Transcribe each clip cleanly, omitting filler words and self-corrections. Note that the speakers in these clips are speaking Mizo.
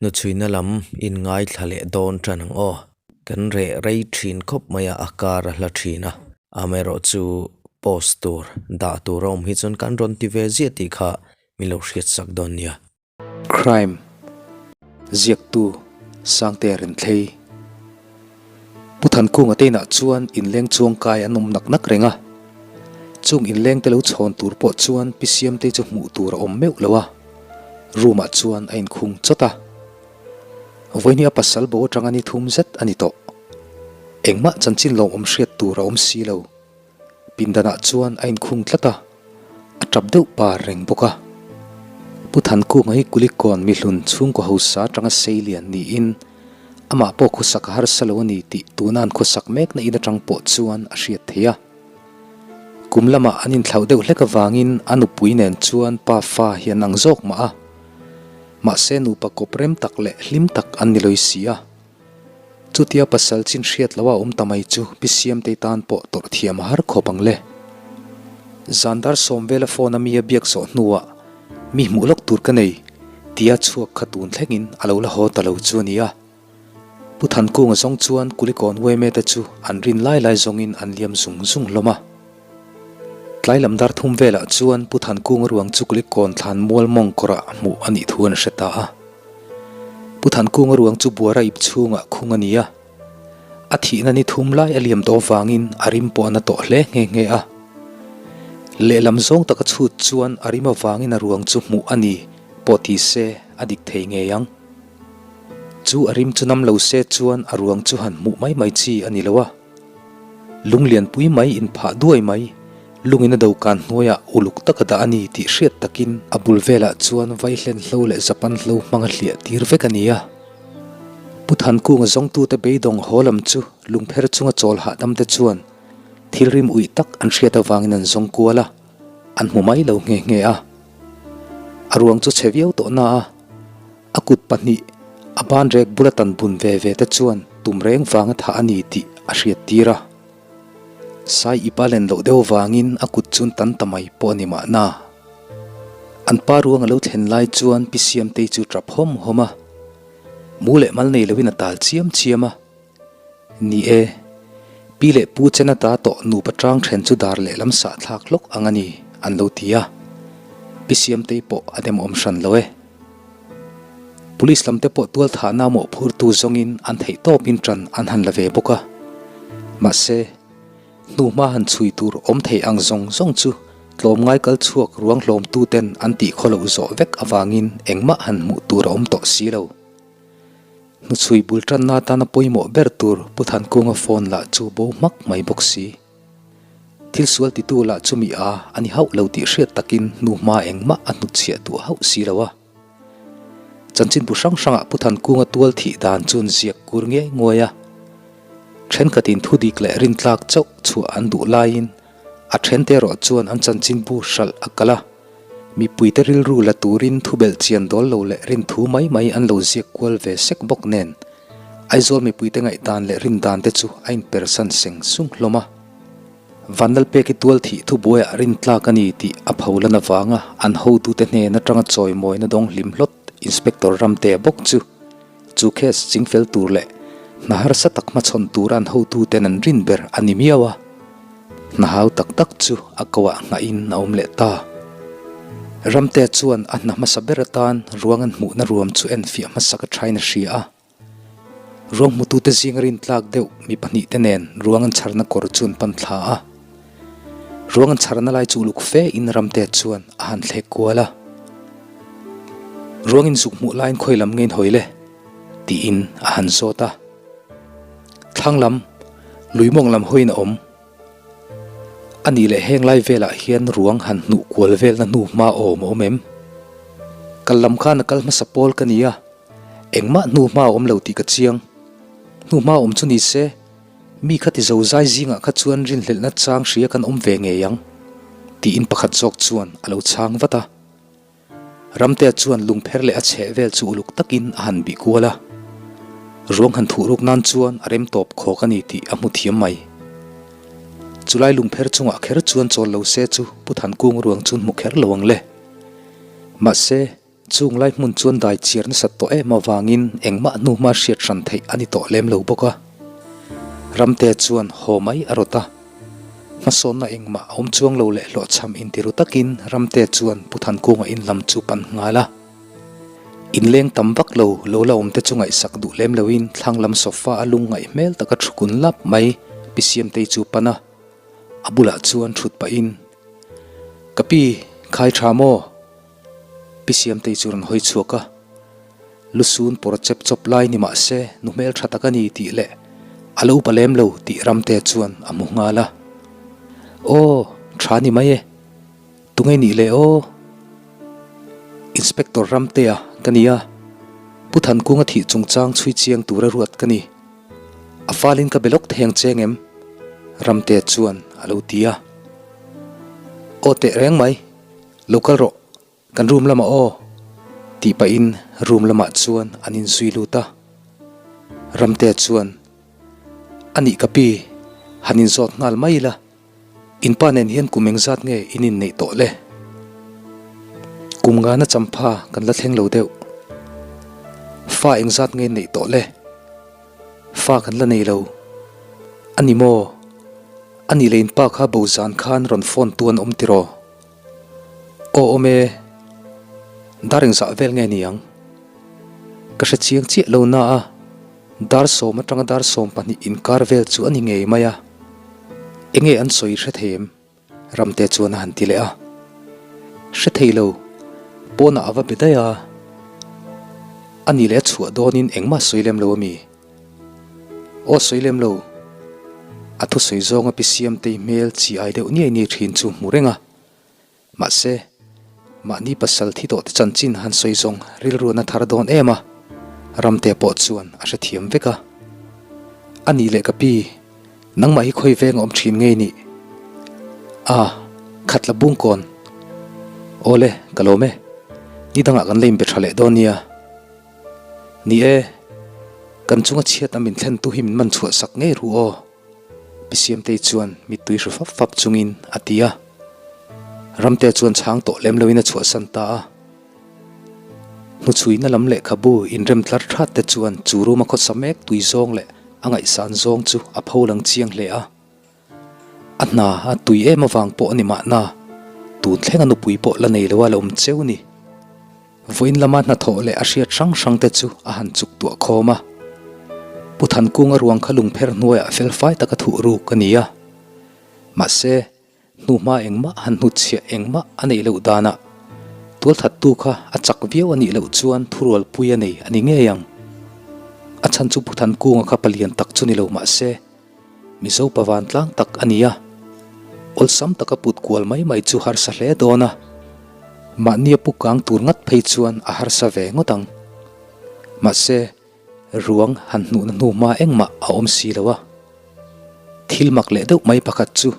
Hnuchhuina lam in ngaithla leh dawn tan ang aw. Kan reh rei thin khawp mai a, a kar a hla thin a. Amaherawhchu post tur, dah tur a awm hi chuan kan rawn ti ve ziah tih kha min lo hriatsak dawn nia. Crime ziaktu Sangtea Renthlei Pu Thankunga te inah chuan inleng chuangkai an awm nak nak reng a. Chung inleng te lo chhawn tur pawh chuan Pi Siamtei chu hmuh tur a awm meuh lo a, room ah chuan a inkhung chawt a. Vawihni a pasal bo atanga ni thum zet a ni tawh. Engmah chanchin lawmawm hriat tur a awm si lo. Pindanah chuan a inkhung tlat a, a tap deuh par reng bawk a. Pu Thankunga hi Kulikawn mihlun chhungkaw hausa atanga sei lian niin amah pawh khawsak a harsa lo a ni tih tuna an khawsak mekna in atang pawh chuan a hriat theih a. Kum lamah an inthlauh deuh hlek avangin a nupui nen chuan pa fa hi an ang zawk mah a. Mahse nupa kawp rem tak leh hlim tak an ni lawi si a. Chutia pasal chin hriat loh a awm ta mai chu Pi Siamtei tan pawh tawrh thiam a har khawp ang le. Zan dar sawm vela phone a mi a biak zawh hnuah mi hmuh lawk tur ka nei tia chhuak kha tun thlengin a lo la haw ta lo chu a ni a. Pu Thankunga zawng chuan Kulikawn Uaime te chu an rin lai lai zawngin an liam zung zung hlawm a. Tlai lam dar thum velah chuan Pu Thankunga ruang chu Kulikawn thlan mual mawng kawrah hmuh a nih thu an hre ta a. Pu Thankunga ruang chu buara ip chhungah khung a ni a, a thihna ni thum lai a liam tawh avangin a rim pawh a na tawh hle nghe nghe a. Lehlam zawng taka chhut chuan a rim avangin a ruang chu hmuh a ni pawh ti se a dik thei ngei ang. Chu a rim chu nam lo se chuan a ruang chu han hmuh mai mai chi a ni lo a. Lunglianpui mai inphah duai mai, lungin a dokan hnuaiah uluk taka dah a ni tih hriat takin a bul velah chuan vaihlen hlo leh Japan hlo hmanga hliah tir vek a ni a. Pu Thankunga zawngtute beidawng haw lam chu lungpher chunga chawl hahdam te chuan thil rim uih tak an hriat avangin an zawng kual a, an hmu mai lo nghe nghe a. A ruang chu chhe viau tawh na a. A kut pahnih a banrek bula tan bun ve ve te chuan tum reng vanga thah a ni tih a hriat tir a. Sai ip a len loh deuh vangin a kut chun tan ta mai pawh a ni mahna. An pa ruang a lo thlen lai chuan Pi Siamtei chu tap hawm hawm a, mu leh mal nei loin a tal chiam chiam a. Ni e, pi leh pu chen ata tawh nupa tang then chu dar lehlam sah thlak hlawk ang a ni, an lo ti a. Pi Siamtei pawh a demawm hran lo e. Police lam te pawh tual thahna mawhphurtu zawngin an theih tawpin tan an han la ve bawk a. Mahse, hnuhma han chhui tur awm thei ang zawng zawng chu tlawmngai kal chhuak ruang hlawmtu ten an tih khaw loh zawh vek avangin engmah han hmuh tur a awm tawh si lo. Hnuchhui bul tanna atana pawimawh ber tur Pu Thankunga phone lah chu bo hmak mai bawk si. Thil sual titu lah chumi a a ni hauh lo tih hriat takin hnuhma engmah a hnutchhiah duh hauh si lo a. Chanchinbu hrang hrangah Pu Thankunga tual thih dan chuan ziak kur ngei nguai a. Thenkhatin thudik leh rintlak chauh chhuah an duh laiin a thente erawh chuan an chanchinbu hralh a kal a. Mipuite rilru la turin thubelh chian dawl lo leh rinthu mai mai an lo ziak kual ve sek bawk nen Aizawl mipuite ngaihdan leh rindan te chu a inpersan seng sung hlawm a. Vanlalpeki tual thih thubuaiah rintlak a ni tih a pholan avanga an hotute hnen atanga chawimawina dawng hlim hlawt Inspector Ramtea bawk chu chu case chingfel tur leh hna harsa tak hmachhawn tura an hotuten an rin ber a ni miau a. Hna hau tak tak chu a koah nghahin a awm leh ta. Ramtea chuan a hna hmasa ber atan ruang an hmuhna ruam chu enfiah hmasak a thain a hria a. Ruang hmutute zinga rintlak deuh mi pahnihte nen ruang an chharna kawr chu an pan thla a. Ruang an chharna lai chu uluk fe in Ramtea chuan a han thlek kual a. Ruang in zuk hmuh laiin khawi lam nge in hawi le? tiin a han zawt a. Thlang lam, lui mawng lam hawiin a awm. A nih leh heng lai velah hian ruang han hnuh kual velna hnu hma awm a awm em? Kal lam khan a kal hmasa pawl ka ni a. Engmah hnu hma a awm lo tih ka chiang. Hnu hma awm chu ni se, mi kha ti zo zai zingah kha chuan rinhlelhna chang hria kan awm ve ngei ang, tiin pakhat zawk chuan a lo chhang vat a. Ramtea chuan lungpher leh a chheh vel chu uluk takin a han bih kual a. Ruang han thuh ruk nan chuan a rem tawp khawk a ni tih a hmu thiam mai. Chulai lungpher chungah kher chuan chawl lo se chu Pu Thankung ruang chu hmu kher lo ang le. Mahse. Chung lai hmun chuan dai chiar nasat tawh em avangin engmah hnuhma hriat hran theih a ni tawh lem lo bawk a. Ramte chuan haw mai a rawt a. Hmasawnna engmah a awm chuang lo leh hlawhchham intiru takin Ramte chuan Pu Thankunga in lam chu pan nghal a. Inleng tam vak lo lo la awmte chu ngaihsak duh lem loin thlang lam sofa a lungngaih hmel taka thu kun lap mai Pi Siamtei chu pan a. A bulah chuan thut pahin, Ka pi, khai tha maw? Pi Siamtei chu rawn hawi chhuak a, Lusun pawr chep chawp lai ni mah se nu hmel tha tak a ni tih leh a lo upa lem lo tih Ramte chuan a hmu nghal a. Aw, tha ni mai e, tunge nih le aw? Inspector Ramtea ka ni a, Pu Thankunga thih chungchang chhui chiang tura ruat ka ni. A falin ka be lawk thei ang che ngem? Ramte chuan a lo ti a. Aw teh reng mai. Lo kal rawh, kan room lamah aw, tih pahin room lamah chuan an inzui lut a. Ramtea chuan, A nih ka pi, han inzawt nghal mai ila, in pa nen hian kum engzat nge in inneih tawh le? Kum ngana champha kan la thleng lo deuh. Fa engzat nge in neih tawh le? Fa kan la nei lo. A ni maw? A nih leh in pa kha bo zan khan rawn phone tu an awm tiraw? Aw awm e, dar engzah vel nge ni ang? Ka hre chiang chiah lo na a, dar sawm atanga dar 12 inkar vel chu a ni ngei mai a. Enge an sawi hre thei em? Ramte chuan a han ti leh a. Hre thei lo, pawnah a va be daih a. A nih leh a chhuah dawnin engmah sawi lem lo a mi? Aw sawi lem lo. A thusawi zawnga pi Siamtei hmel chi ai deuh niai niai thin chu hmu reng a. Mahse, mahni pasal thi tawh te chanchin han sawi zawng rilruan a thar dawn em a, Ramte pawh chuan a hrethiam vek a. A nih leh ka pi, nangmah hi khawi veng a awm thin ngei nih? A, khatla bungkawn. Awle, ka lawm e. Ni dangah kan la inbe tha leh dawn nia. Ni e, kan chunga chhiat a min thlen tu hi min man chhuah sak ngei ru aw, Pi Siamtei chuan mittui hru fap fap chungin a ti a. Ramte chuan chhang tawh lem loin a chhuahsan ta a. Hnuchhuina lam lehkhabu inrem tlar that te chuan chu room a khawsa mek tui zawng leh a ngaihsan zawng chu a pho lang chiang hle a. A hna a tui em avang pawh a ni mahna, tun thleng a nupui pawh la nei lo a la awm cheu ni. Vawiin lama hnathawh leh a hriat hrang hrang te chu a han chuk tuah khawm a. Pu Thankunga ruang kha lungpher hnuaiah felfai taka thuh ruk a ni a. Mahse, hnuhma engmah han hnutchhiah engmah a neih loh danah tualthattu kha a chak viau a nih loh chuan thurualpui a nei a ni ngei ang. A chhan chu Pu Thankunga kha palian tak chu ni lo mahse, Mizo pa vantlang tak a ni a, awlsam taka put kual mai mai chu harsa hle dawn a, mahnia pu kang tur ngat phei chuan a harsa ve ngawt ang. Mahse, ruang han hnuhna hnu hma engmah a awm si lo a. Thil mak leh deuh mai pakhat chu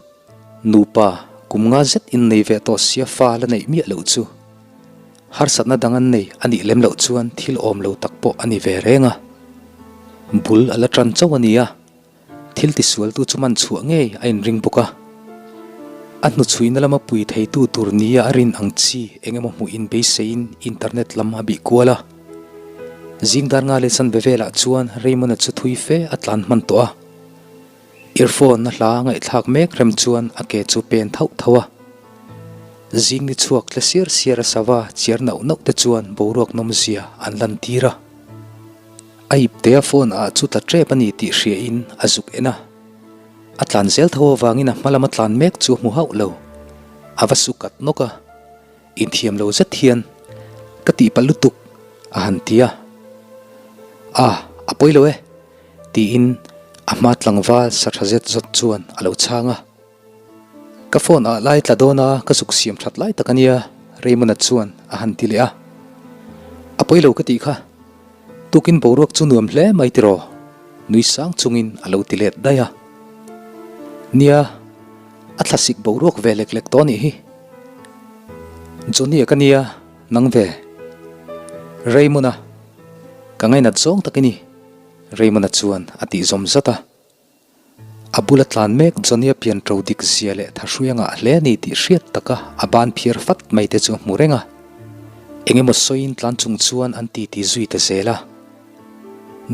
nupa kum nga zet innei ve tawh sia fa la neih miah loh chu. Harsatna dang an nei a nih lem loh chuan thil awm lo tak pawh a ni ve reng a. Bul a la tan chauh a ni a. Thil tisualtu chu man chhuah ngei a inring bawk a. A hnuchhuina lama pui theitu tur nia a rin ang chi eng emaw hmuh in beiseiin internet lam a bih kual a. Zing dar nga leh chanve velah chuan Raymond-a chu thui fe a tlan hman tawh a. Earphone a hla ngaihthlak mek rem chuan a ke chu pen thauh thauh a. Zing ni chhuak tle siar siar a sava chiar nauh nauh te chuan boruak nawmzia an lantir a. A iptea phone ah chu tla tep a ni tih hria in a zuk en a. A tlan zel tho avangin a hma lama tlan mek chu a hmu hauh lo. A va su kat nawk a. Inthiam lo zet hian ka tihpalh lutuk a han ti a. A, a pawi lo e, tiin a hma tlangval sa tha zet zawt chuan a lo chhang a. Ka phone ah lai tla dawn a, ka zuk siam that lai tak a nia, Raymond-a chuan a han ti leh a. A pawi lo ka tih kha, tukin boruak chu nuam hle mai tiraw? Nui sang chungin a lo ti let daih a. Nia, a thlasik boruak ve lek lek tawh a nih hi. Johnny-a ka nia, nang ve. Raymond-a, ka ngainat zawng tak i ni, Raymond-a chuan a tih zawm zat a. A bula tlan mek Johnny-a pian ṭo dik zia leh thahrui a ngah hle a ni tih hriat taka a ban phiar fat mai te chu a hmu reng a. Eng emaw sawiin tlan chung chuan an titi zui ta zel a.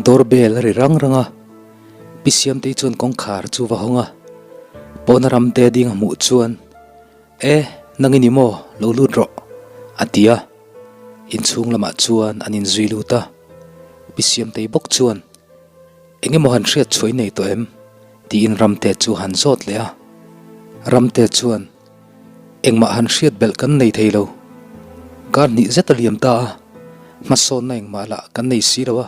Door bell a ri rang rang a, Pi Siamtei chuan kawngkhar chu va hawng a, pawna Ramte ding a hmuh chuan, E, nang i ni maw, lo lut rawh, a ti a. Inchhung lamah chuan an inzui lut a, Pi Siamtei bawk chuan, Eng emaw han hriat chhuah i nei tawh em? tiin Ramte chu han zawt leh a. Ramte chuan, Engmah han hriat belh kan nei thei lo. Kar hnih zet a liam ta a, hmasawnna engmah lah kan nei si lo a.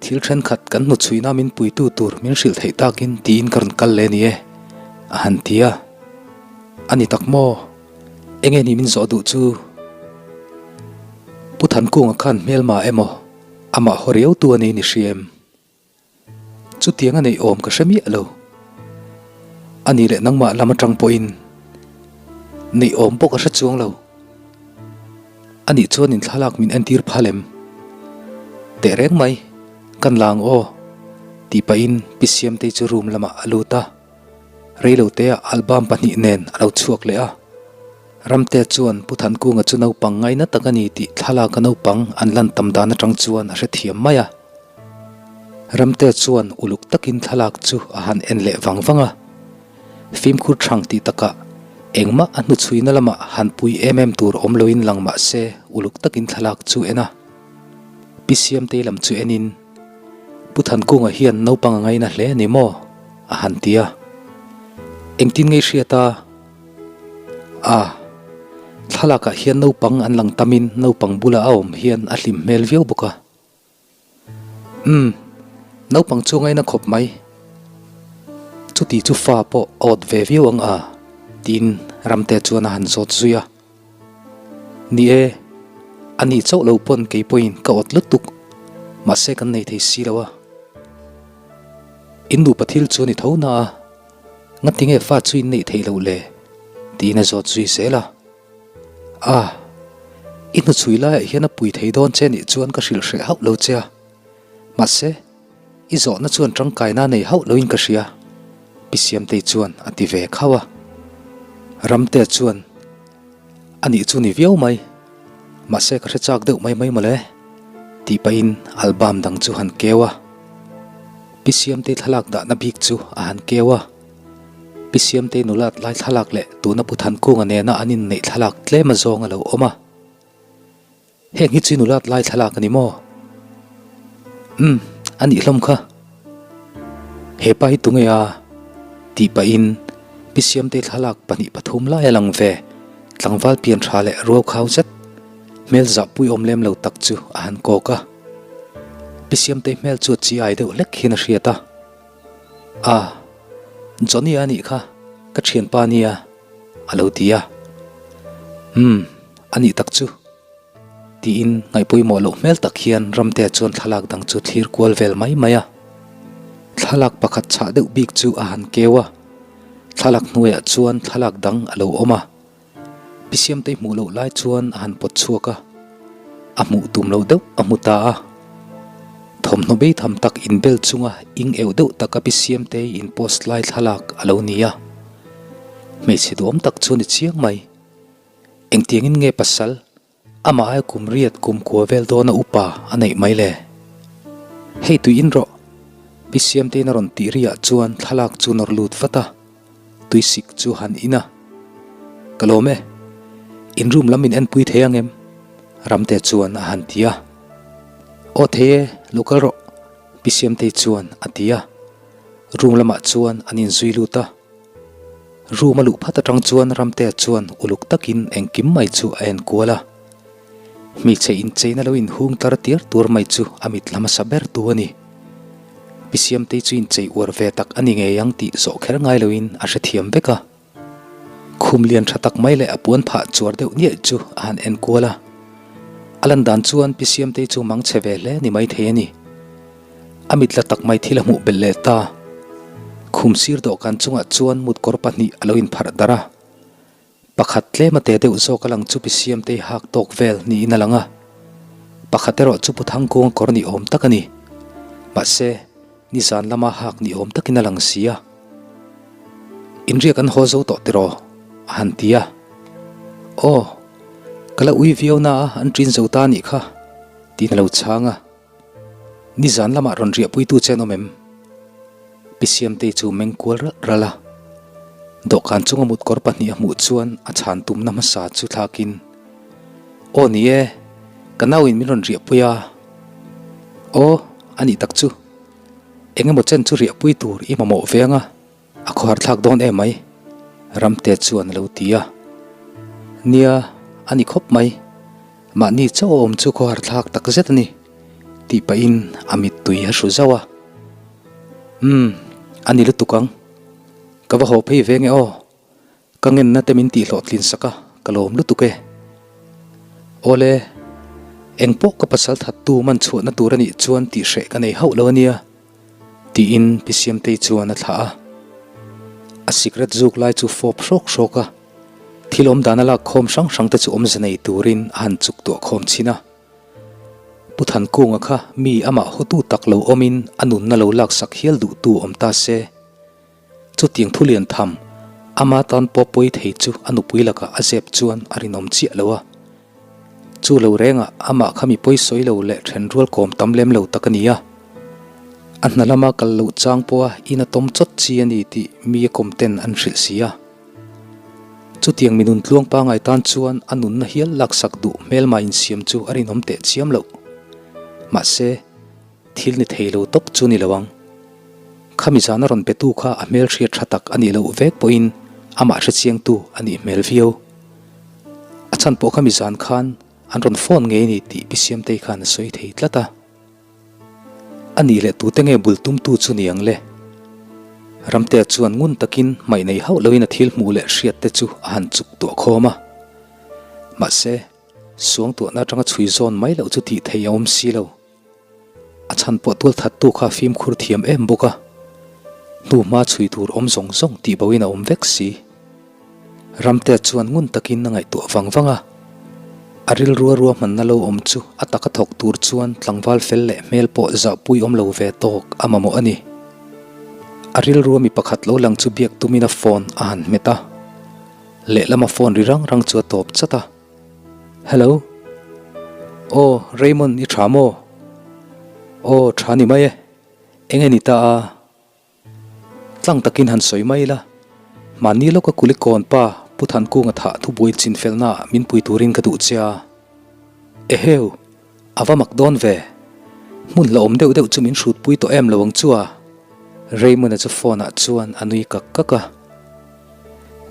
Thil thenkhat kan hnuchhuihna min puitu tur min hrilh theih takin tiin ka rawn kal leh a ni e, a han ti a. A ni tak maw? Enge ni min zawh duh chu? Pu Thankunga khan hmelma emaw amah haw riau tu a nei ni hria em? Chutiang a neih awm ka hre miah lo. A nih leh nangmah lam atang pawhin neih awm pawh ka hre chuang lo. A nih chuan in thlalak min entir phal em? Teh reng mai, kan la ang aw, tih pahin Pi Siamtei chu room lamah a lut a. Reiloteah album pahnih nen a lo chhuak leh a. Ramte chuan Pu Thankunga chu naupang ngaina tak a ni tih thlalaka naupang an lan tam dan atang chuan a hrethiam mai a. Ramte chuan uluk takin thlalak chu a han en leh vang vang a. Fimkhur thang tih takah engmah a hnuchhuina lamah han pui em em tur awm loin lang mah se uluk takin thlalak chu en a. Pi Siamtei lam chu enin, Pu Thankunga hian naupang a ngaina hle a ni maw? a han ti a. Engtin ngei hriat a? A, thlalakah hian naupang an lang tamin naupang bula a awm hian a hlim hmel viau bawk a. Umm, naupang chu ngaina khawp mai. Chuti chu fa pawh a awt ve viau ang a, tiin Ramte chuan a han zawt zui a. Ni e, a ni chauh lo pawn kei pawhin ka awt lutuk, mahse kan nei thei si lo a. In nupa thil chu a ni tho na a. Ngati nge fa chu in neih theih loh le? tiin a zawt zui zel a. A, i hnuchhui laiah hian a pui thei dawn che nih chuan ka hrilh hreh hauh lo che a. Mahse, i zawhna chuan tangkaina nei hauh loin ka hria, Pi Siamtei chuan a ti ve khauh a. Ramtea chuan, A nih chu ni viau mai, mahse ka hre chak deuh mai mai mawle, tih pahin album dang chu han keu a. Pi Siamtei thlalak dahna bik chu a han keu a. Pi Siamtei nulat lai thlalak leh tuna Pu Thankunga nena an inneih thlalak tlem azawng a lo awm a. Heng hi chu nulat lai thlalak a ni maw? Umm, a nih hlawm kha. He pa hi tunge a? tih pahin Pi Siamtei thlalak 2 3 lai a lang ve. Tlangval pian tha leh ruau khau zet, hmel zahpui awm lem lo tak chu a han kawk a. Pi Siamtei hmel chu a chi ai deuh hlek hian a hriat a. A, Johnny a nih kha, ka thianpa a nia, a lo ti a. Umm, a nih tak chu. Tiin ngaihpawimawh loh hmel tak hian Ramtea chuan thlalak dang chu thlir kual vel mai mai a. Thlalak pakhat chhah deuh bik chu a han keu a, thlalak hnuaiah chuan thlalak dang a lo awm a. Pi Siamtei hmuh loh lai chuan a han pawt chhuak a, a hmuh tum loh deuh a hmu ta a. Thawmhnaw bei tham tak inbel chunga ing euh deuh taka Pi Siamtei in post lai thlalak a lo ni a. Hmeichhe duhawm tak chu a ni chiang mai. Engtiangin nge pasal amah aia kum riat kum kua vel dawna upa a neih mai le? Hei tui in rawh! Pi Siamtein a rawn tih riah chuan thlalak chu nawr lut vat a, tui sik chu han in a. Ka lawm e, in room lam in enpui thei ang em? Ramte chuan a han ti a. Aw thei e, lo kal rawh, Pi Siamtei chuan a ti a. Room lamah chuan an inzui lut a. Room a luh phat atang chuan Ramtea chuan uluk takin engkim mai chu a en kual a. Hmeichhe incheina lo inhung tar tir tur mai chu a mit la hmasa ber tu a ni. Pi Siamtei chu inchei uar ve tak a ni ngei ang tih zawh kher ngai loin a hrethiam vek a. Khum lian tha tak mai leh a puan phah chuar deuh niaih chu a han en kual a. A lan dan chuan Pi Siamtei chu mang chhe ve hle ni maithei a ni. A mit la tak mai thil a hmuh belh leh ta. Khum sir dawhkan chungah chuan mutkawr pahnih a lo inpharh darh a. Pakhat tlem a te deuh zawk a lang chu Pi Siamtei hak tawk vel niin a lang a. Pakhat erawh chu Pu Thangkunga kawr ni awm tak a ni. Mahse, nizan lama hak ni awm takin a lang si a. Inriak an haw zo tawh tiraw? a han ti a. Aw! Ka la ui viau na a, an ṭin zo ta anih kha, tiin a lo chhang a. Nizan lamah rawn riahpuitu che an awm em? Pi Siamtei chu meng kual ralh ralh a. Dawhkan chunga mutkawr pahnih a hmuh chuan a chhan tumna hmasa chu thlakin, Aw ni e, ka nauin min rawn riahpui a. Aw, a nih tak chu. Eng emaw chen chu riahpui tur i mamawh ve ang a. A khawhar thlak dawn em mai, Ramte chuan a lo ti a. Nia, a ni khawp mai. Mahni chauh a awm chu khawhar thlak tak zet a ni, tih pahin a mittui a hru zauh a. Umm, a ni lutuk ang. Ka va haw phei ve nge aw. Ka ngenna te min tihhlawhtlin sak a, ka lawm lutuk e. Awle, engpawh ka pasal thattu man chhuahna tur a nih chuan tihhreh ka nei hauh lo a nia, tiin Pi Siamtei chuan a thlah a. A sikret zuk lai chu fawp hrawk hrawk a, thil awm dan a lak khawm hrang hrang te chu awmze nei turin a han chuk tuah khawm chhin a. Pu Thankunga kha mi amah hotu tak lo awmin a nunna lo laksak hial duhtu awm ta se. Chutiang thu lian tham, ama tan pawh pawi thei chu a nupui lakah a zep chuan a rinawm chiah lo a. Chu lo rengah amah kha mi pawi sawi lo leh then rual kawm tam lem lo tak a ni a. A hna lama kal loh chang pawha in a tawm chawt chi a ni tih mi a kawm ten an hrilh si a. Chutiang mi nun tluang pangai tan chuan a nunna hial laksak duh hmelma insiam chu a rinawm teh chiam loh. Mahse. Thil ni thei lo tawp chu ni lo ang. Khami zana rawn petu kha a hmelhriat tha tak a nih loh vek pawhin amah hrechiangtu a nih hmel viau. A chhan pawh khami zan khan an rawn phone ngei a ni tih Pi Siamtei khan a sawi thei tlat a. A nih leh tute nge bul tumtu chu ni ang le? Ramtea chuan ngun takin hmaih nei hauh loin a thil hmuh leh hriat te chu a han chuk tuah khawm a. Mahse, suangtuahna atanga chhui zawn mai loh chu tih theih a awm si lo. A chhan pawh tual thattu kha fimkhur thiam em bawk a, hnuhma chhui tur awm zawng zawng tih boin a awm vek si. Ramtea chuan ngun takin a ngaihtuah vang vang a, a rilrua ruahmanna lo awm chu a taka thawk tur chuan tlangval fel leh hmel pawh zahpui awm lo ve tawk a mamawh a ni. A rilrua mi pakhat lo lang chu biak tumin a phone a han hmet a, lehlama phone ri rang rang chu a tawp chat a. Hello. Aw, Raymond i tha maw? Aw, tha ni mai e. Eng e ni ta a? Tlang takin han sawi mai ila. Mahni lawka Kulikawn pa Pu Thankunga thah thubuai chinfelna ah min pui turin ka duh che a. Eheu, a va mak dawn ve. Hmun hlauhawm deuh deuh chu min hrutpui tawh em lo ang chu a. Raymond-a chu phone ah chuan a nui kak kak a.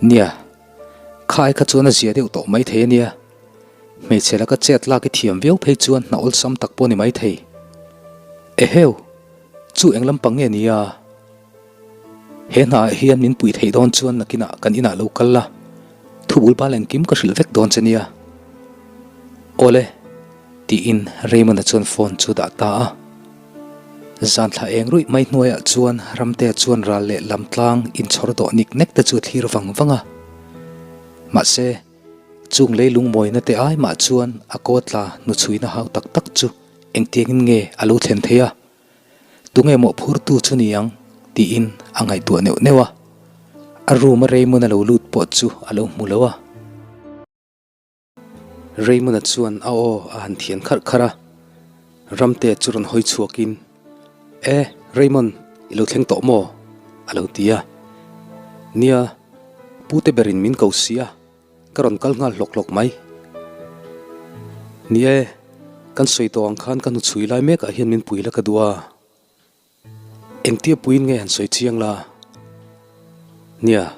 Nia. Khai kha chuan a zia deuh tawh mai thei a nia. Hmeichhe laka chet lak i thiam viau phei chuan hna awlsam tak pawh ni mai thei. Eheu! Chu eng lampang nge nia? He hnaah hian min puih theih dawn chuan nakinah kan inah lo kal la, thubul bal engkim ka hrilh vek dawn che nia. Awle! Tiin Raymond-a chuan phone chu dah ta a. Zan thla eng ruih mai hnuaiah chuan Ramtea chuan ral leh lam tlang inchhawr dawh nik nek te chu a thlir vang vang a. Mahse, chung leilung mawina te ai mah chuan a kawtla hnuchhuina hau tak tak chu engtiangin nge a lo thlen thei a, tunge mawhphurtu chu ni ang tiin a ngaihtuah neuh neuh a. A room a Raymond a lo lut pawh chu a lo hmu lo a. Raymond-a chuan a aw a han thian kharh kharh a, Ramtea chu rawn hawi chhuakin, E, Raymond, i lo thleng tawh maw? a lo ti a. Nia, pute berin min ko si a, ka rawn kal nghal hlawk hlawk mai. Ni e, kan sawi tawh ang khan ka hnuchhui lai mekah hian min pui la ka duh a. Engtia puiin nge han sawi chiang la? Nia,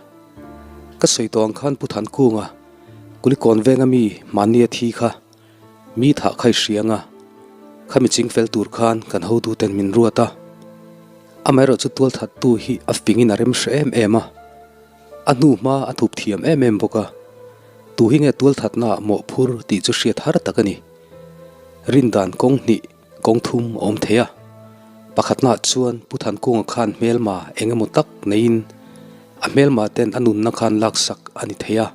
ka sawi tawh ang khan Pu Thankunga, Kulikawn venga mi mahnia thi kha mi thah kha i hria anga, khami ching fel tur khan kan hotuten min ruat a. Amaherawh chu tualthattu hi a fingin a rem hre em em a, a hnu hma a thup thiam em em bawk a. Tu hi nge tualthatnaah mawhphur tih chu hriat har tak a ni. Rindan kawng hnih. Kawng thum a awm thei a, pakhatnaah chuan Pu Thankunga khan hmelma eng emaw tak neiin a hmelma ten a nunna khan laksak a ni thei a.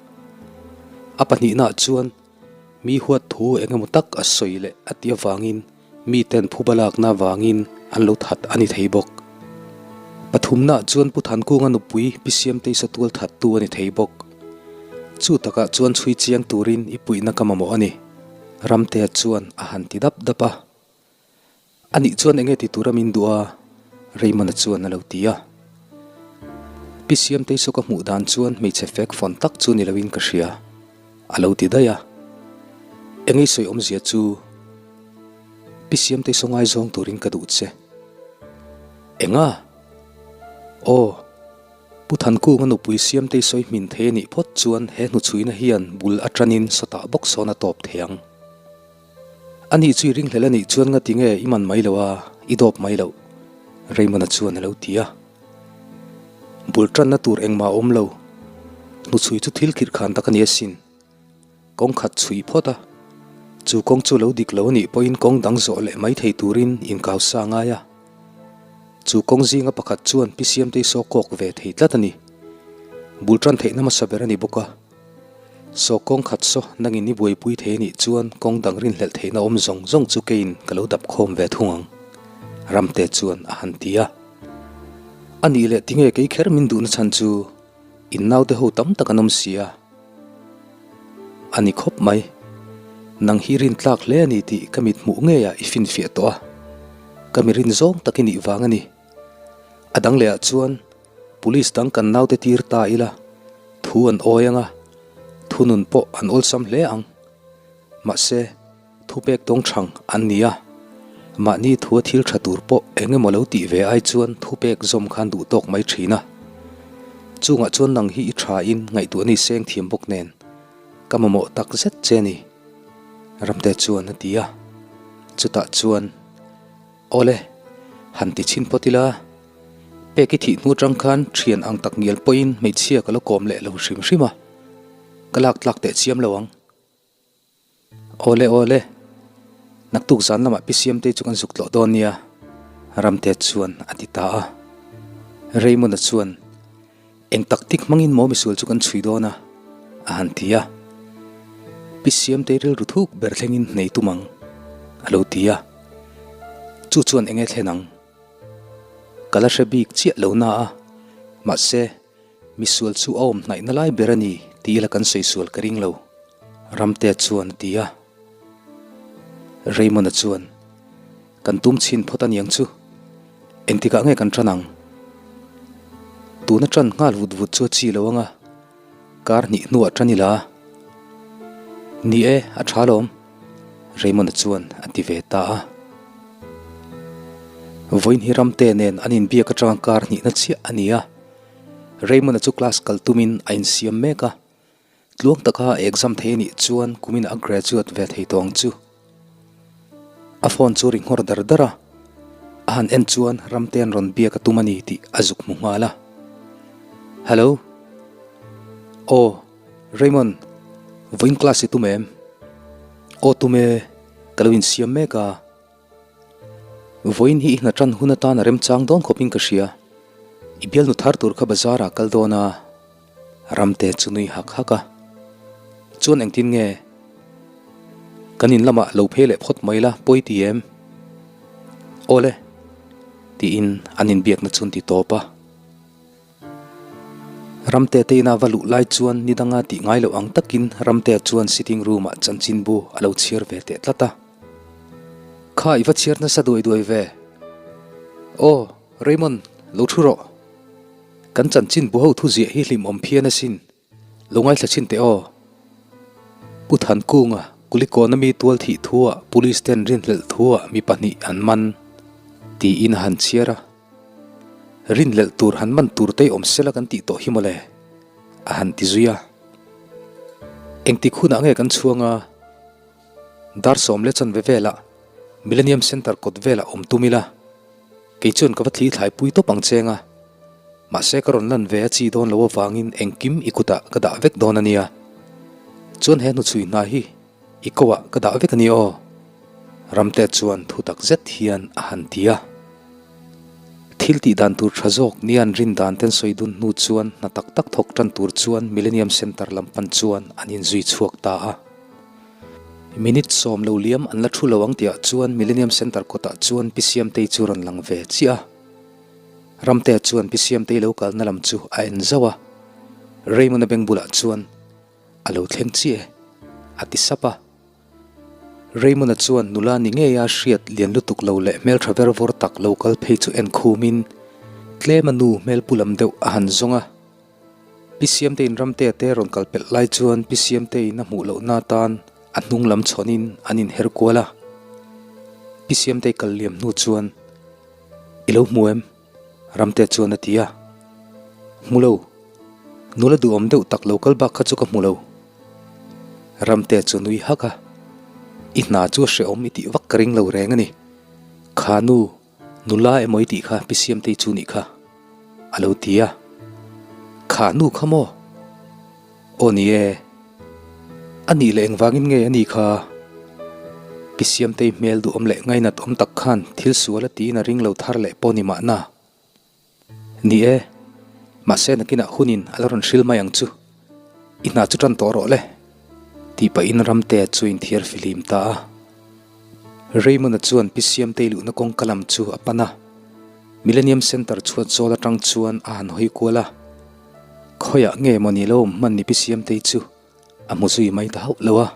A pahnihnaah chuan mi huat thu eng emaw tak a sawi leh a tih avangin mi ten phuba lakna avangin an lo that a ni thei bawk. Pathumnaah chuan Pu Thankunga nupui Pi Siamtei Satual thattu a ni thei bawk. Chu takah chuan chhui chiang turin i puihna ka mamawh a ni, Ramtea chuan a han ti dap dap a. A nih chuan enge ti tura min duh a? Raymond-a chuan a lo ti a. Pi Siamtei saw ka hmuh dan chuan hmeichhe fek fawn tak chu ni loin ka hria, a lo ti daih a. Enge i sawi awmzia chu? Pi Siamtei saw ngaizawng turin ka duh che. Enga? Aw. Pu Thankunga nupui Siamtei sawi hmin thei a nih phawt chuan he hnuchhuina hian bul atanin sawtah bawk sawn a tawp thei ang. A nih chu i ringhlel a nih chuan ngati nge i man mai lo a, i dawp mai loh? Raymond-a chuan a lo ti a. Bul tanna tur engmah a awm lo. Hnuchhui chu thil khirh khan tak a ni asin. Kawng khat chhui phawt a, chu kawng chu lo dik lo a nih pawhin kawng dang zawh leh mai thei turin inkau sa ngai a. Chu kawng zinga pakhat chuan Pi Siamtei saw kawk ve thei tlat a ni. Bul tan theihna hmasa ber a ni bawk a. Saw kawng khat saw nangin i buaipui thei a nih chuan kawng dang rinhlelh theihna awm zawng zawng chu keiin ka lo dap khawm ve thung ang, Ramte chuan a han ti a. A nih leh tinge kei kher min duhna chhan chu in naute ho tam tak an awm si a. A ni khawp mai. Nang hi rintlak hle a ni tih ka mit hmuh ngeiah i finfiah tawh a. Ka mi rin zawng tak i nih vang a ni. A dang lehah chuan Police dang kan naute tir ta ila, thu an awi ang a, thunun pawh an awlsam hle ang. Mahse, thupek tawng thang an ni a, mahni thua thil tha tur pawh eng emaw lo tih ve ai chuan thupek zawm khan duh tawk mai thin a. Chungah chuan nang hi i tha in ngaihtuah ni seng thiam bawk nen, ka mamawh tak zet che ni, Ramte chuan a ti a. Chutah chuan, Awle, han ti chhin phawt ila, pek i thih hnu atang khan thian ang tak ngial pawhin hmeichhia ka la kawm leh lo hrim hrim a, ka lak tlak teh chiam lo ang. Awle awle, naktuk zan lamah Pi Siamtei chu kan zuk tlawh dawn nia, Ramte chuan a ti ta a. Raymond-a chuan, Eng taktik hmangin maw misual chu kan chhui dawn a? a han ti a. Pi Siamtei rilru thuk ber thlengin hnei tum ang, a lo ti a. Chu chuan eng nge thlen ang? Ka la hre bik chiah lo na a, mahse, misual chu a awm hnaihna lai ber a ni tih ila kan sawi sual ka ring lo, Ramtea chuan a ti a. Raymond-a chuan, Kan tum chhin phawt a niang chu. Engtikah nge kan tan ang? Tuna tan nghal vut vut chu a chi lo ang a, kar hnih hnuah tan ila. Ni e, a tha lawm, Raymond-a chuan a ti ve ta a. Vawiin hi Ramte nen an inbiak atanga kar hnihna chiah a ni a. Raymond-a chu class kal tumin a insiam mek a. Tluang taka exam thei anih chuan kumin a graduate ve thei tawh ang chu. A phone chu ri nghawr dar dar a, a han en chuan Ramtean rawn biak a tum a ni tih a zuk hmu nghal a. Hello. Aw, Raymond, vawiin class i tum em? Aw tum e, ka lo insiam mek a. Vawiin hi i hna tan hun atan a remchang dawn khawpin ka hria. I bialnu thar tur kha bazar ah kal dawn a. Ramte chu nui hak hak a. Chuan engtin nge? Kan in lamah lo phei leh phawt mai la, pawi ti em? Awle! Tiin an inbiakna chu an ti tawp a. Ramte te ina va luh lai chuan ni danga tih ngai loh ang takin Ramtea chuan sitting room ah chanchinbu a lo chhiar ve teh tlat a. Kha i va chhiar nasa duai duai ve. Aw, Raymond, lo thu rawh. Kan chanchinbu ho thuziah hi hlimawm phian asin. Lo ngaithla chhin teh aw. Pu Thankunga, Kulikawna mi tual thih thuah Police ten rinhlelh thuah mi pahnih an man, tiin a han chhiar a. Rinhlelh tur han man tur te awm sela kan tih tawh hi mawle, a han ti zui a. Engtik hunah nge kan chhuang a? Dar sawm leh chanve velah Millennium Centre kawt velah awm tum ila, kei chuan ka va thli thlai pui tawp ang cheng a. Mahse ka rawn lan ve a chi dawn lo avangin engkim i kutah ka dah vek dawn a nia. Chuan he hnuchhui hna hi i ko ah ka dah vek a ni aw. Ramte chuan thu tak zet hian a han ti a. Thil tih dan tur tha zawk nia an rin dan ten sawi dun hnu chuan hna tak tak thawk tan tur chuan Millennium Centre lam pan chuan an inzui chhuak ta a. Minute sawm lo liam an la thu lo ang tihah chuan Millennium Centre kawtah chuan Pi Siamtei chu rawn lang ve chiah a. Ramtea chuan Pi Siamtei lo kalna lam chu a en zauh a. Raymond-a beng bulah chuan. A lo thleng chiah e, a ti sap a. Raymond-a chuan nula ni ngeia hriat lian lutuk lo leh hmeltha ver vawr tak lo kal phei chu en khumin tlema nu hmel pu lam deuh a han zawng a. Pi Siamteiin Ramtea te rawn kal pelh lai chuan Pi Siamteiin a hmuh lohna atan a hnung lam chhawnin an inher kual a. Pi Siamtei kal liam hnu chuan, I lo hmu em? Ramtea chuan a ti a. Hmu lo. Nula duhawm deuh tak lo kal bak kha chu ka hmu lo. Ramtea chu nui hak a. I hna chu a hrehawm i tih vak ka ring lo reng a ni. Kha nu, nula emaw i tih kha Pi Siamtei chu nih kha. A lo ti a. Kha nu kha maw? Aw ni e. A nih leh engvangin nge a ni kha? Pi Siamtei hmel duhawm leh ngainat awm tak khan thil sual a tiin a ring lo thar leh pawh ni mahna. Ni e, mahse nakinah hunin a la rawn hril mai ang chu. I hna chu tan tawh rawh le, tih pahin Ramtea chu inthiar fihlim ta a. Raymond-a chuan Pi Siamtei luhna kawngka lam chu a pan a. Millennium Centre chhuat zawl atang chuan a han hawi kual a. Khawiah nge maw ni lo awm hman ni Pi Siamtei chu a hmu zui mai ta hauh lo a.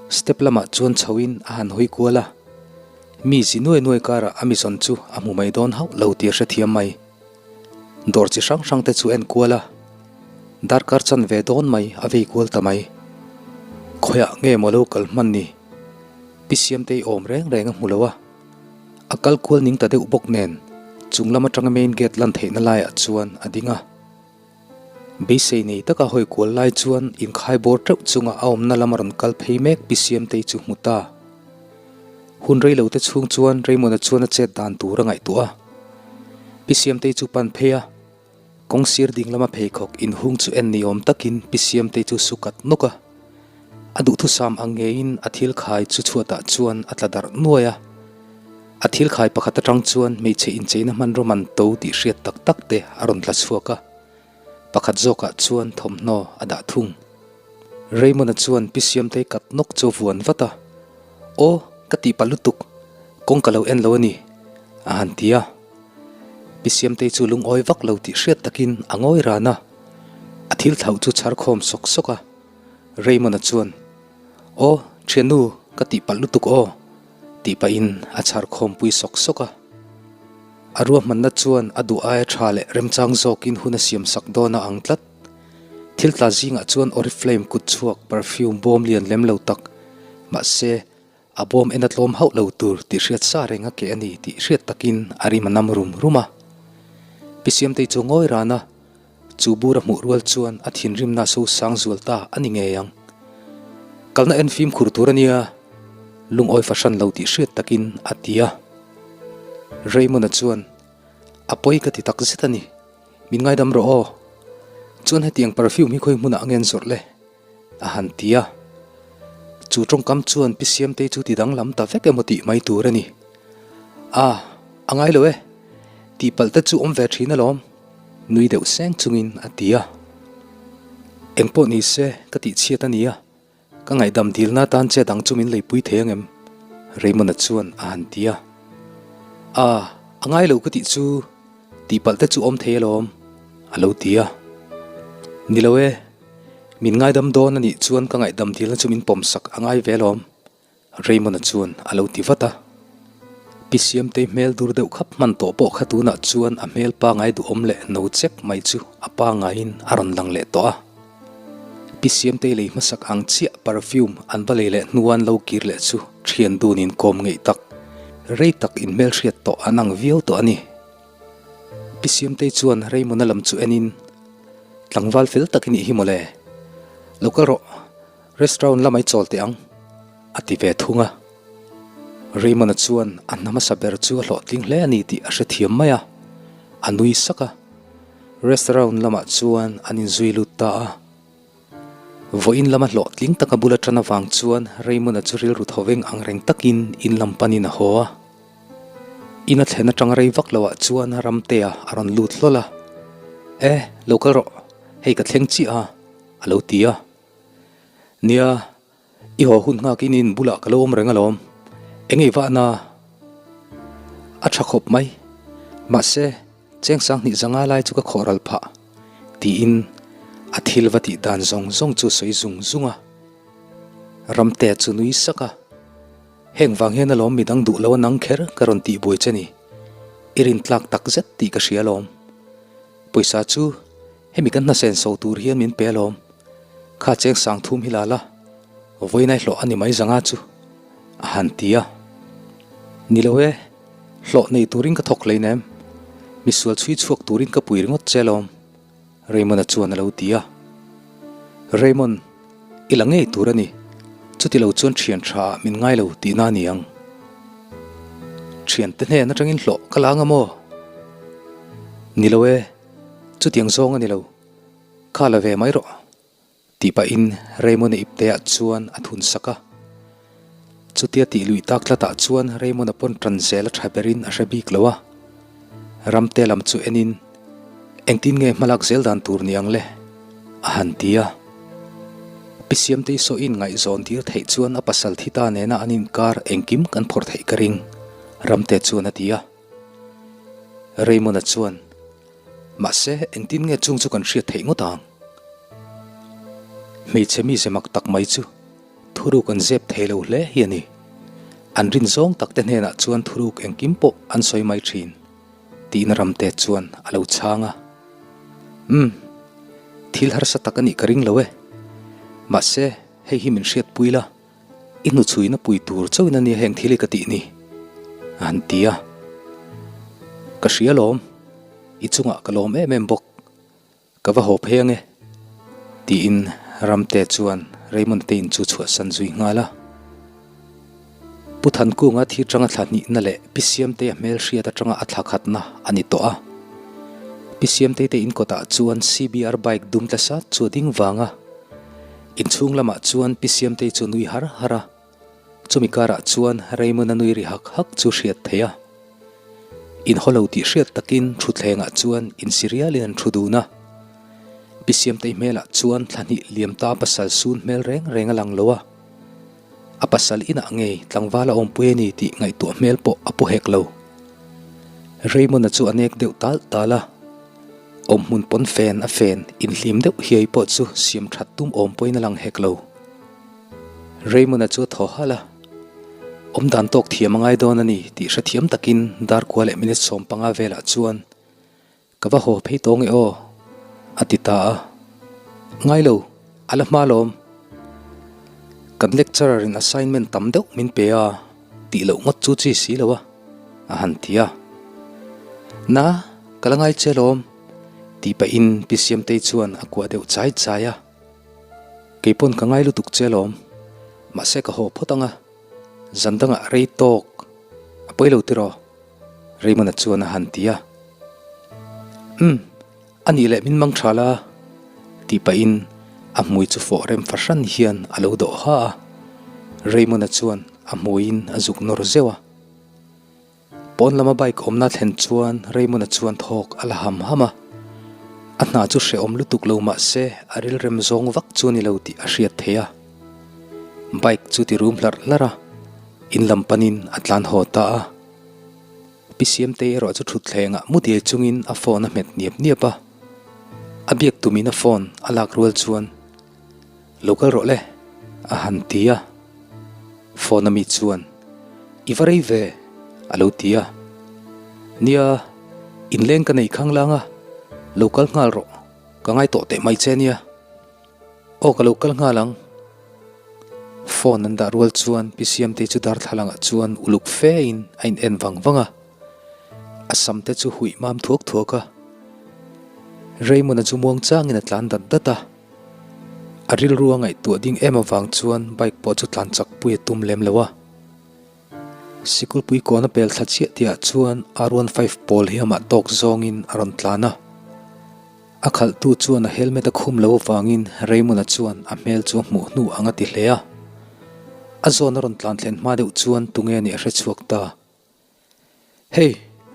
Step lamah chuan chhoin a han hawi kual a, mi zi nuai nuai karah a mizawn chu a hmu mai dawn hauh lo tih a hrethiam mai. Dawr chi hrang hrang te chu en kual a, darkar chan ve dawn mai a vei kual ta mai. Khawiah nge maw lo kal hman ni Pi Siamtei awm reng reng a hmu lo a. A kal kual ning ta deuh bawk nen chung lam atanga main gate lan theihna laiah chuan a ding a. Beisei nei taka hawi kual lai chuan inkhai bawr teuh chunga a awmna lama rawn kal phei mek Pi Siamtei chu hmu ta. Hun rei lo te chhung chuan Raymond-a chuan a chet dan tur a ngaihtuah a. Pi Siamtei chu pan phei a, kawng sir ding lama pheikhawk inhung chu en ni awm takin Pi Siamtei chu su kat nawk a. A duhthusam ang ngeiin a thil khai chu chhuatah chuan a tla darh nuai a. A thil khai pakhat atang chuan hmeichhe incheina hmanraw man to tih hriat tak tak te a rawn tla chhuak a, pakhat zawkah chuan thawmhnaw a dah thung. Raymond-a chuan Pi Siamtei kat nawk chu a vuan vat a, Aw, ka tih palh lutuk, kawng ka lo en lo a ni, a han ti a. Pi Siamtei chu lungawi vak lo tih hriat takin a ngawi ran a, a thil thlauh chu chhar khawm sawk sawk a. Raymond-a chuan, Aw, thiannu, ka tih palh lutuk aw, tih pahin a chhar khawmpui sawk sawk a. A ruahmanna chuan a duh aia tha leh remchang zawkin hun a siam sak dawn a ang tlat. Thil tla zingah chuan Oriflame kut chhuak perfume bawm lian lem lo tak, mahse, a bawm en a tlawm hauh lo tur tih hriat sa reng a keh a ni tih hriat takin a rim a nam rum rum a. Pi Siamtei chu ngawi ran a, Chu bur a hmuh rual chuan a thinrimna so sang zual ta a ni ngei ang. Kalna en fimkhur tur a nia, lungawi fahran lo tih hriat takin a ti a. Raymond-a chuan, A pawi ka ti tak zet a ni, min ngaidam rawh aw. Chuan hetiang perfume hi khawi hmunah a ngen zawrh le? A han ti a. Chu tawngkam chuan Pi Siamtei chu ti danglam ta vek emaw tih mai tur a ni. A, a ngai lo e. Tihpalh te chu awm ve thin alawm. Nui deuh seng chungin a ti a. Engpawh ni se ka tih chhiat a nia, ka ngaihdam dilna atan che dang chu min leipui thei angem? Raymond-a chuan a han ti a. A, a ngai lo ka tih chu tihpalh te chu awm thei alawm, a lo ti a. Ni lo e, min ngaidam dawn a nih chuan ka ngaihdam dilna chu min pawmsak a ngai ve alawm. Raymond-a chuan a lo ti vat a. Pi Siamtei hmel dur deuh khap hman tawh pawh kha tunah chuan a hmel pangai duhawm leh no chek mai chu a pangaiin a rawn lang leh tawh a. Pi Siamtei lei hmasak ang chiah perfume an va lei leh hnuan lo kir leh chu thian dunin kawm ngeih tak, rei tak inhmelhriat tawh an ang viau tawh a ni. Pi Siamtei chuan Raymond-a lam chu enin, Tlangval fel tak i nih hi mawle. Lo kal rawh. Restaurant lamah i chawl teh ang, a ti ve thung a. Raymond-a chuan a hna hmasa ber chu a hlawhtling hle a ni tih a hrethiam mai a, a nui sak a. Restaurant lamah chuan an inzui lut ta a. Vawiin lama hlawhtling taka bula tan avang chuan Raymond-a chu rilru thoveng ang reng takin in lam panin a haw a. In a thlen atang rei vak loah chuan Ramtea a rawn lut hlawl a, E, lo kal rawh, hei ka thleng chiah a, a lo ti a. Nia, i haw hun nghakin in bulah ka lo awm reng alawm. Eng ei vahna a tha khawp mai. Mahse, cheng sang hnih zanga lai chu ka khawh ral phah, tiin A thil va tih dan zawng zawng chu sawi zung zung a. Ramtea chu nui sak a. Heng vang hian alawm midang duh lo a nang kher ka rawn tih buai che ni. I rintlak tak zet tih ka hria alawm. Pawisa chu hemi kan hnasen so tur hian min pe alawm. Kha cheng sang thum hi la la, vawiinai hlawh a ni mai zanga chu a han ti a. Ni lo e, hlawh nei turin ka thawk hleinem. Misual chhui chhuak turin ka pui ringawt che alawm. Raymond-a chuan a lo ti a. Raymond, i la ngei tur a ni. Chuti lo chuan thian tha ah min ngai lo tihna a ni ang. Thiante hnen atangin hlawh ka la anga maw? Ni lo e, chutiang zawng a ni lo. Kha la ve mai rawh. Tih pahin Raymond-a ipteah chuan a thun sak a. Chutia tih luih tak tlatah chuan Raymond-a pawn tan zel a tha berin a hre bik lo a. Ramte lam chu enin, Engtin nge hmalak zel dan tur ni ang le? a han ti a. Pi Siamtei sawiin ngaihzawn tir theih chuan a pasal thi ta nena an inkar engkim kan phawrh theih ka ring, Ramte chuan a ti a. Raymond-a chuan, Mahse, engtin nge chung chu kan hriat theih ngawt ang? Hmeichhe mize mak tak mai chu thuruk an zep thei lo hle hi a ni. An rin zawng tak te hnenah chuan thuruk engkim pawh an sawi mai thin, tiin Ramte chuan a lo chhang a. Umm, thil harsa tak a nih ka ring lo e. Mahse, hei hi min hriatpui la. I hnuchhuina pui tur chauhin a nia heng thil hi ka tih ni, a han ti a. Ka hria lawm, i chungah ka lawm em em bawk, ka va haw phei ange, tiin Ramte chuan Raymond te in chu chhuahsan zui nghal a. Pu Thankunga thi tanga thla hnihna leh Pi Siamtei a hmelhriat atanga a thla khatna a ni tawh a. Pi Siamtei te in kawtah chuan CBR bike dum tla sat chu a ding vang a. Inchhung lamah chuan Pi Siamtei chu nui har har a, chumi karah chuan Raymond-a nui ri hak hak chu hriat theih a. Inhaw lo tih hriat takin thutthlengah chuan insirialin an thu dun a. Pi Siamtei hmelah chuan thla hnih liam ta pasal sun hmel reng reng a lang lo a. A pasal inah ngei tlangval a awmpui a ni tih ngaihtuah hmel pawh a pu hek lo. Raymond-a chu a nek deuh tal tal a. Awmhmun pawn fen a fen inhlim deuh hiai pawh chu siam that tum awm pawhin a lang hek lo. Raymond-a chu a thaw halh a, awmdan tawk thiam a ngai dawn a ni tih hrethiam takin darkua leh minute 15 velah chuan Ka va haw phei tawng e aw, a ti ta a. Ngai lo, a la hma lawm. Kan lecturer in assignment tam deuh min pe a, tih loh ngawt chu chi si lo a, a han ti a. Na, ka la ngai che lawm, tih pahin Pi Siamtei chuan a kuah deuh chai chai a. Kei pawn ka ngai lutuk che lawm, mahse ka haw phawt ang a, zan dangah rei tawk a pawi lo tiraw? Raymond-a chuan a han ti a. Umm, a nih leh min mang tha la, tih pahin a hmui chu fawh rem fahran hian a lo dawh ha a. Raymond-a chuan a hmuiin a zuk nawr zeuh a. Pawn lama bike awmna thlen chuan Raymond-a chuan thawk a la ham ham a. A hna chu hrehawm lutuk lo mah se a rilrem zawng vak chu a ni lo tih a hriat theih a. Bike chu ti rum hlarh hlarh a, in lam panin a tlan haw ta a. Pi Siamtei erawh chu thutthlengah mu diai chungin a phone a hmet niap niap a. A biak tumin a phone a lak rual chuan, Lo kal rawh le, a han ti a. Phone a mi chuan, I va rei ve, a lo ti a. Nia, inleng ka nei khanglang a, lo kal nghal rawh, ka ngai tawh teh mai che nia. Aw ka lo kal nghal ang. Phone an dah rual chuan Pi Siamtei chu darthlalangah chuan uluk fe in a in en vang vang a. A sam te chu huih mam thuak thuak a. Raymond-a chu muang changin a tlan dat dat a. A rilru a ngaihtuah ding em avang chuan bike pawh chu tlan chak pui a tum lem lo a. Sikulpui kawn a pel thla chiah tihah chuan R15 pawl hi amah tawk zawngin a rawn tlan a. A khalhtu chuan a helmet a khum lo avangin Raymond-a chuan a hmel chu a hmuh hnu ang a ti hle a. A zawn a rawn tlan thlen hma deuh chuan tunge nih a hre chhuak ta. Hey,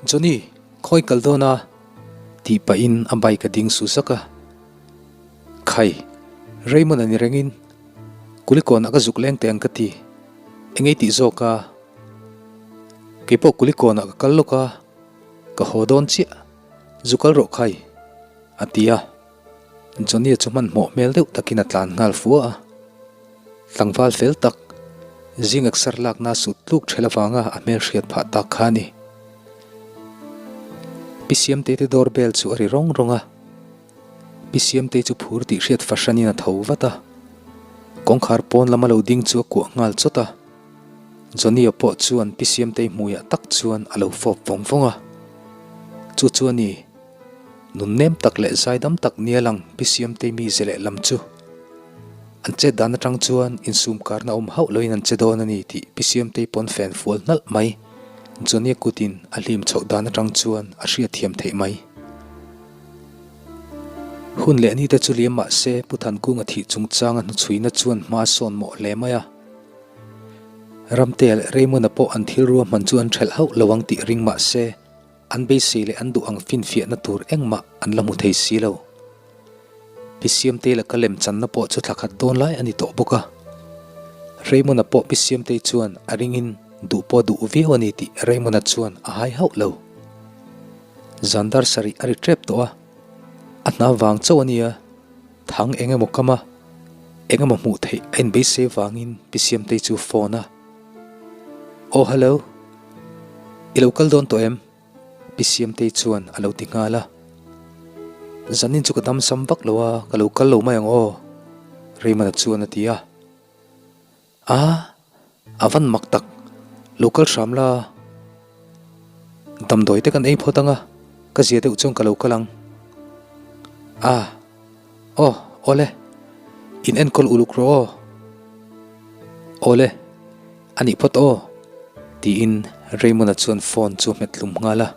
Johnny, khawi kal dawn a? tih pahin a bike a ding su zak a. Khai, Raymond-a ni rengin Kulikawnah ka zuk leng teh ang ka ti. Engei tih zawk a? Keipawh Kulikawnah ka kal lawk a, ka haw dawn chiah. Zu kal rawh khai, a ti a. Johnny-a chu hmanhmawh hmel deuh takin a tlan nghal fua a. Tlangval fel tak, zing eksar lakna sut tluk ṭhel avanga a hmel hriat phah tak kha a ni. Pi Siamtei te door bell chu a ri rawng rawng a. Pi Siamtei chu phur tih hriat fahranin a tho vat a. Kawngkhar pawn lama lo ding chu a kuah nghal chawt a. Johnny-a pawh chuan Pi Siamtei hmuiah tak chuan a lo fawp vawng vawng a. Chu chu a ni. Nun nem tak leh zaidam tak nia lang Pi Siamtei mize lehlam chu. An chet dan atang chuan insum karna awm hauh loin an che dawn a ni tih Pi Siamtei pawn fen fual hnalh mai. Johnny-a kutin a hlim chhoh dan atang chuan a hriatthiam theih mai. Hun leh nite chu liam mah se Pu Thankunga thih chungchanga hnuchhuina chuan hma a sawn mawh hle mai a. Ramtea leh Raymond-a pawh an thil ruahman chu an ṭhelh hauh lo ang tih ring mah se An beisei leh an duh ang finfiahna tur engmah an la hmu thei si lo. Pi Siamtei laka lem channa pawh chu thla khat dawn lai a ni tawh bawk a. Raymond-a pawh Pi Siamtei chuan a ringin duh pawh duh viau a ni tih Raymond-a chuan a hai hauh lo. Zan dar sarih a ri tep tawh a, a hna vang chauh a nia, thang eng emaw kam a, eng emaw hmuh theih a inbeisei vangin Pi Siamtei chu phone a. Aw hello. I lo kal dawn tawh em? Pi Siamtei chuan a lo ti nghal a. Zanin chu ka dam sam vak lo a, ka lo kal lo mai ang aw, Raymond-a chuan a ti a. A, a van mak tak, lo kal hram la. Damdawi te kan ei phawt ang a, ka zia deuh chuan ka lo kal ang. A, aw, awle, in enkawl uluk rawh aw. Awle. A nih phawt aw, tiin Raymond-a chuan phone chu a hmet hlum nghal a.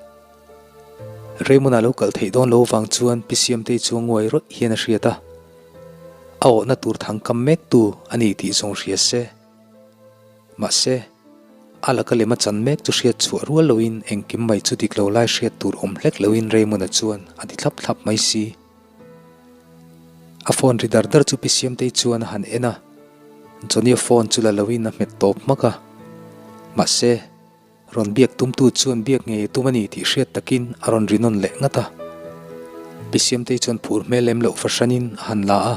Raymond-a lo kalh theih dawn lo vang chuan Pi Siamtei chu a nguai rawih hian a hriat a. A awhna tur thang kam mektu a ni tih zawng hria se. Mahse, a laka lem a chan mek chu hriat chhuah rual loin engkim mai chu dik lo lai hriat tur awm hlek loin Raymond-a chuan a ti thlap thlap mai si. A phone ri dar dar chu Pi Siamtei chuan a han en a, Johnny-a phone chu la loin a hmet tawp hmak a. Mahse, rawn biak tumtu chuan biak ngei a tum a ni tih hriat takin a rawn ri nawn leh ngat a. Pi Siamtei chuan phur hmel lem loh fahranin a han la a,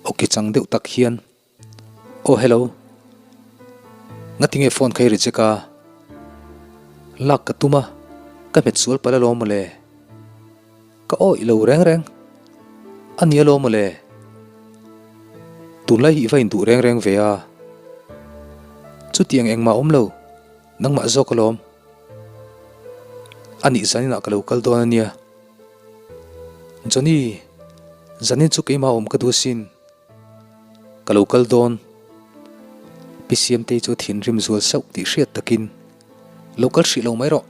awki chang deuh tak hian, Aw hello. Ngati nge phone kha i reject a? Lak ka tum a, ka hmet sual palh alawm mawle. Ka awih lo reng reng. A ni alawm mawle. Tunlai hi i va induh reng reng ve a. Chutiang engmah awm lo, nangmah zawk alawm. A nih zaninah ka lo kal dawn a nia. Johnny, zanin chu keimah awm ka duh asin. Ka lo kal dawn. Pi Siamtei chu thinrim zual sauh tih hriat takin, Lo kal hrih lo mai rawh.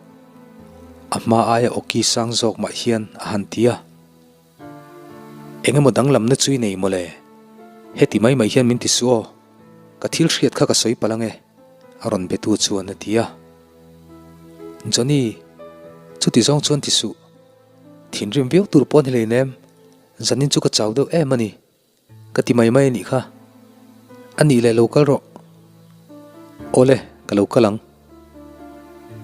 A hma aia awki sang zawk mah hian a han ti a. Eng emaw danglamna chu i nei mawle. Heti mai mai hian min ti suh aw. Ka thil hriat kha ka sawi palh ange, a rawn betu chuan a ti a. Johnny, chuti zawng chuan ti suh. Thinrim viau tur pawh a ni hleinem. Zanin chu ka chau deuh em a ni. Ka ti mai mai a nih kha. A nih leh lo kal rawh. Awle, ka lo kal ang.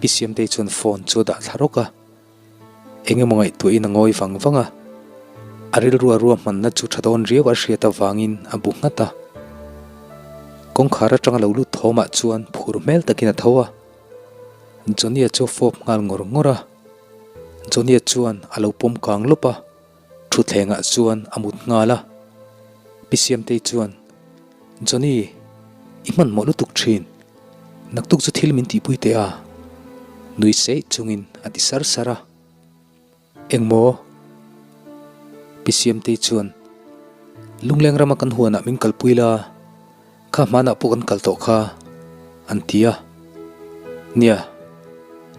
Pi Siamtei chuan phone chu a dah thla rawk a. Eng emaw ngaihtuahin a ngawi vang vang a. A rilrua ruahmanna chu tha dawn riau a hriat avangin a bu nghat a. Kawngkhar atanga lo lut thawmah chuan phur hmel takin a tho a. Johnny-a chu a fawp nghal ngawr ngawr a. Johnny-a chuan a lo pawm kang lawp a. Thutthlengah chuan a mut nghal a. Pi Siamtei chuan, Johnny, i hmanhmawh lutuk thin. Naktuk chu thil min tihpui teh a, nui seih chungin a ti sar sar a. Engmaw? Pi Siamtei chuan, Lungleng rama kan huanah min kalpui la, kha hmanah pawh kan kal tawh kha, an ti a. Nia,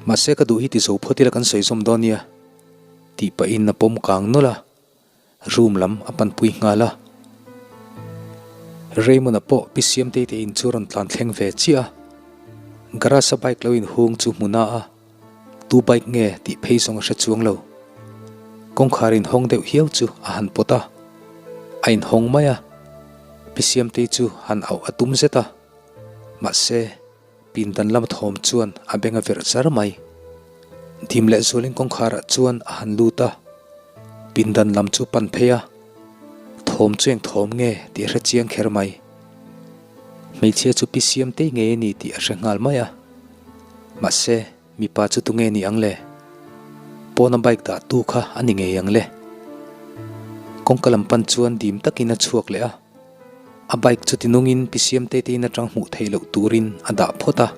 mahse ka duh hi ti zo phawt ila kan sawi zawm dawn nia. Tih pahin a pawm kang nawlh a, room lam a panpui nghal a. Raymond-a pawh Pi Siamtei te in chu a rawn tlan thleng ve chiah a, garage-a bike lo inhung chu hmu na a, tu bike nge tih phei zawng a hre chuang lo. Kawngkhar inhawng deuh hiau chu a han pawt a, a inhawng mai a, Pi Siamtei chu han auh a tum zet a, mahse, Pindan lama thawm chuan a beng a verh char mai. Dim leh zualin kawngkharah chuan a han lut a, pindan lam chu pan phei a. Thawm chu eng thawm nge tih a hre chiang kher mai. Hmeichhia chu pi Siamtei ngei a ni tih a hre nghal mai a. Mahse, mipa chu tunge ni ang le? Pawna bike dah tu kha a ni ngei ang le? Kawngka lam pan chuan dim takin a chhuak leh a. A bike chu tinungin pi Siamtei te in atang hmuh theih loh turin a dah phawt a.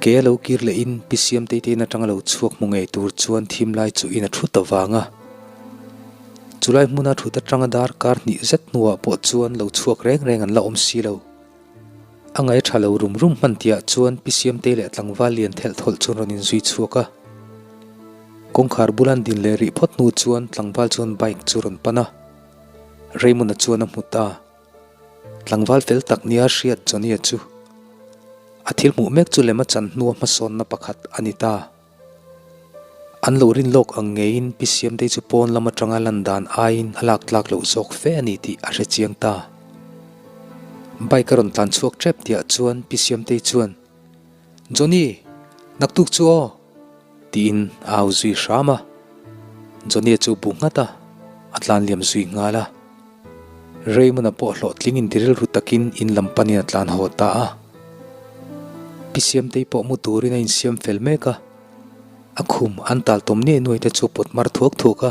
Ke a lo kir lehin pi Siamtei te in atang a lo chhuak hmu ngei tur chuan thim lai chu in a thu ta vang a. Chulai hmuna thut atanga darkar hnih zet hnuah pawh chuan lo chhuak reng reng an la awm si lo. A ngaih tha lo rum rum hman tihah chuan Pi Siamtei leh tlangval lian thelh thawlh chuan rawn inzui chhuak a. Kawngkhar bula an din leh rih phawt hnu chuan tlangval chuan bike chu rawn pan a. Raymond-a chuan a hmu ta. Tlangval fel tak nia hriat Johnny-a chu a thil hmuh mek chu lem a chan hnua hmasawnna pakhat a ni ta. An lo rin lawk ang ngeiin Pi Siamtei chu pawn lam atanga lan dan aiin a lak tlak loh zawk fe a ni tih a hre chiang ta. Bike a rawn tlan chhuak tep tihah chuan Pi Siamtei chuan, Johnny, naktuk chu aw! tiin a au zui hram a. Johnny-a chu bu nghat a, a tlan liam zui nghal a. Raymond-a pawh hlawhtling in rilru takin in lam panin a tlan haw ta a. Pi Siamtei pawh mu turin a insiam fel mek a, a khum an tal tawm niai nuai te chu pawt mar thuak thuak a.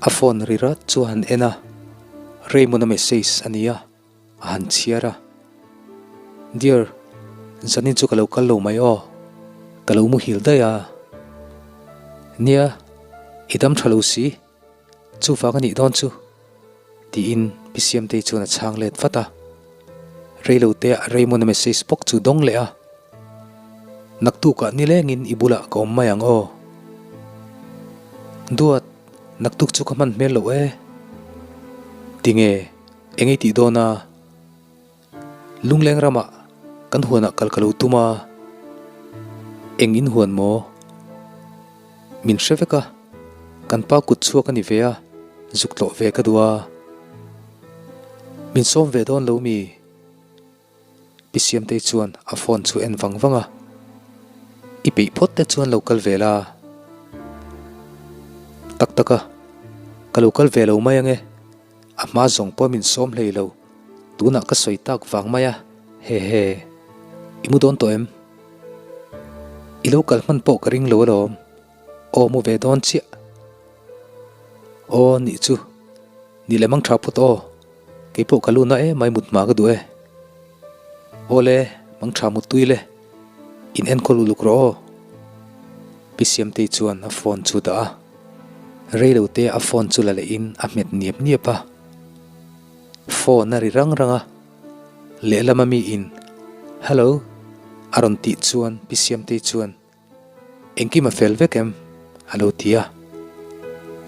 A phone ri rat chu a han en a, Raymond-a message a ni a, a han chhiar a. Dear, zanin chu ka lo kal lo mai aw, ka lo muhil daih a. Nia, i dam tha lo si. Chuvang a nih dawn chu, tiin Pi Siamtei chuan a chhang let vat a. Reilote ah Raymond-a message bawk chu dawng leh a, Naktukah nilengin i bulah ka awm mai ang aw. Duat, naktuk chu ka hman hmel loh e. Tinge, eng ei tih dawn a? Lungleng ramah kan huanah kal ka lo tum a, eng in huan maw? Min hre vek a, kan pa kut chhuak a ni ve a, zuk tlawh ve ka duh a. Min sawm ve dawn lo mi? Pi Siamtei chuan a phone chu en vang vang a, I peih phawt te chuan lo kal ve la. Tak tak a, ka lo kal ve lo mai ange. A hma zawng pawh min sawm hlei lo, tunah ka sawi tak vang mai a, hehe. I mu dawn tawh em? I lo kal hman pawh ka ring lo alawm, aw mu ve dawn chiah. Aw nih chu, ni leh mang tha phawt aw, kei pawh ka lu na emai mut hma ka duh e. Aw le, mang tha mut tui le, in enkawl uluk rawh aw. Pi Siamtei chuan a phone chu dah a. Reilote a phone chu la lehin a hmet niap niap a, phone a ri rang rang a, lehlam a mi in Hello a rawn tih chuan Pi Siamtei chuan Engkim a fel vek em? a lo ti a,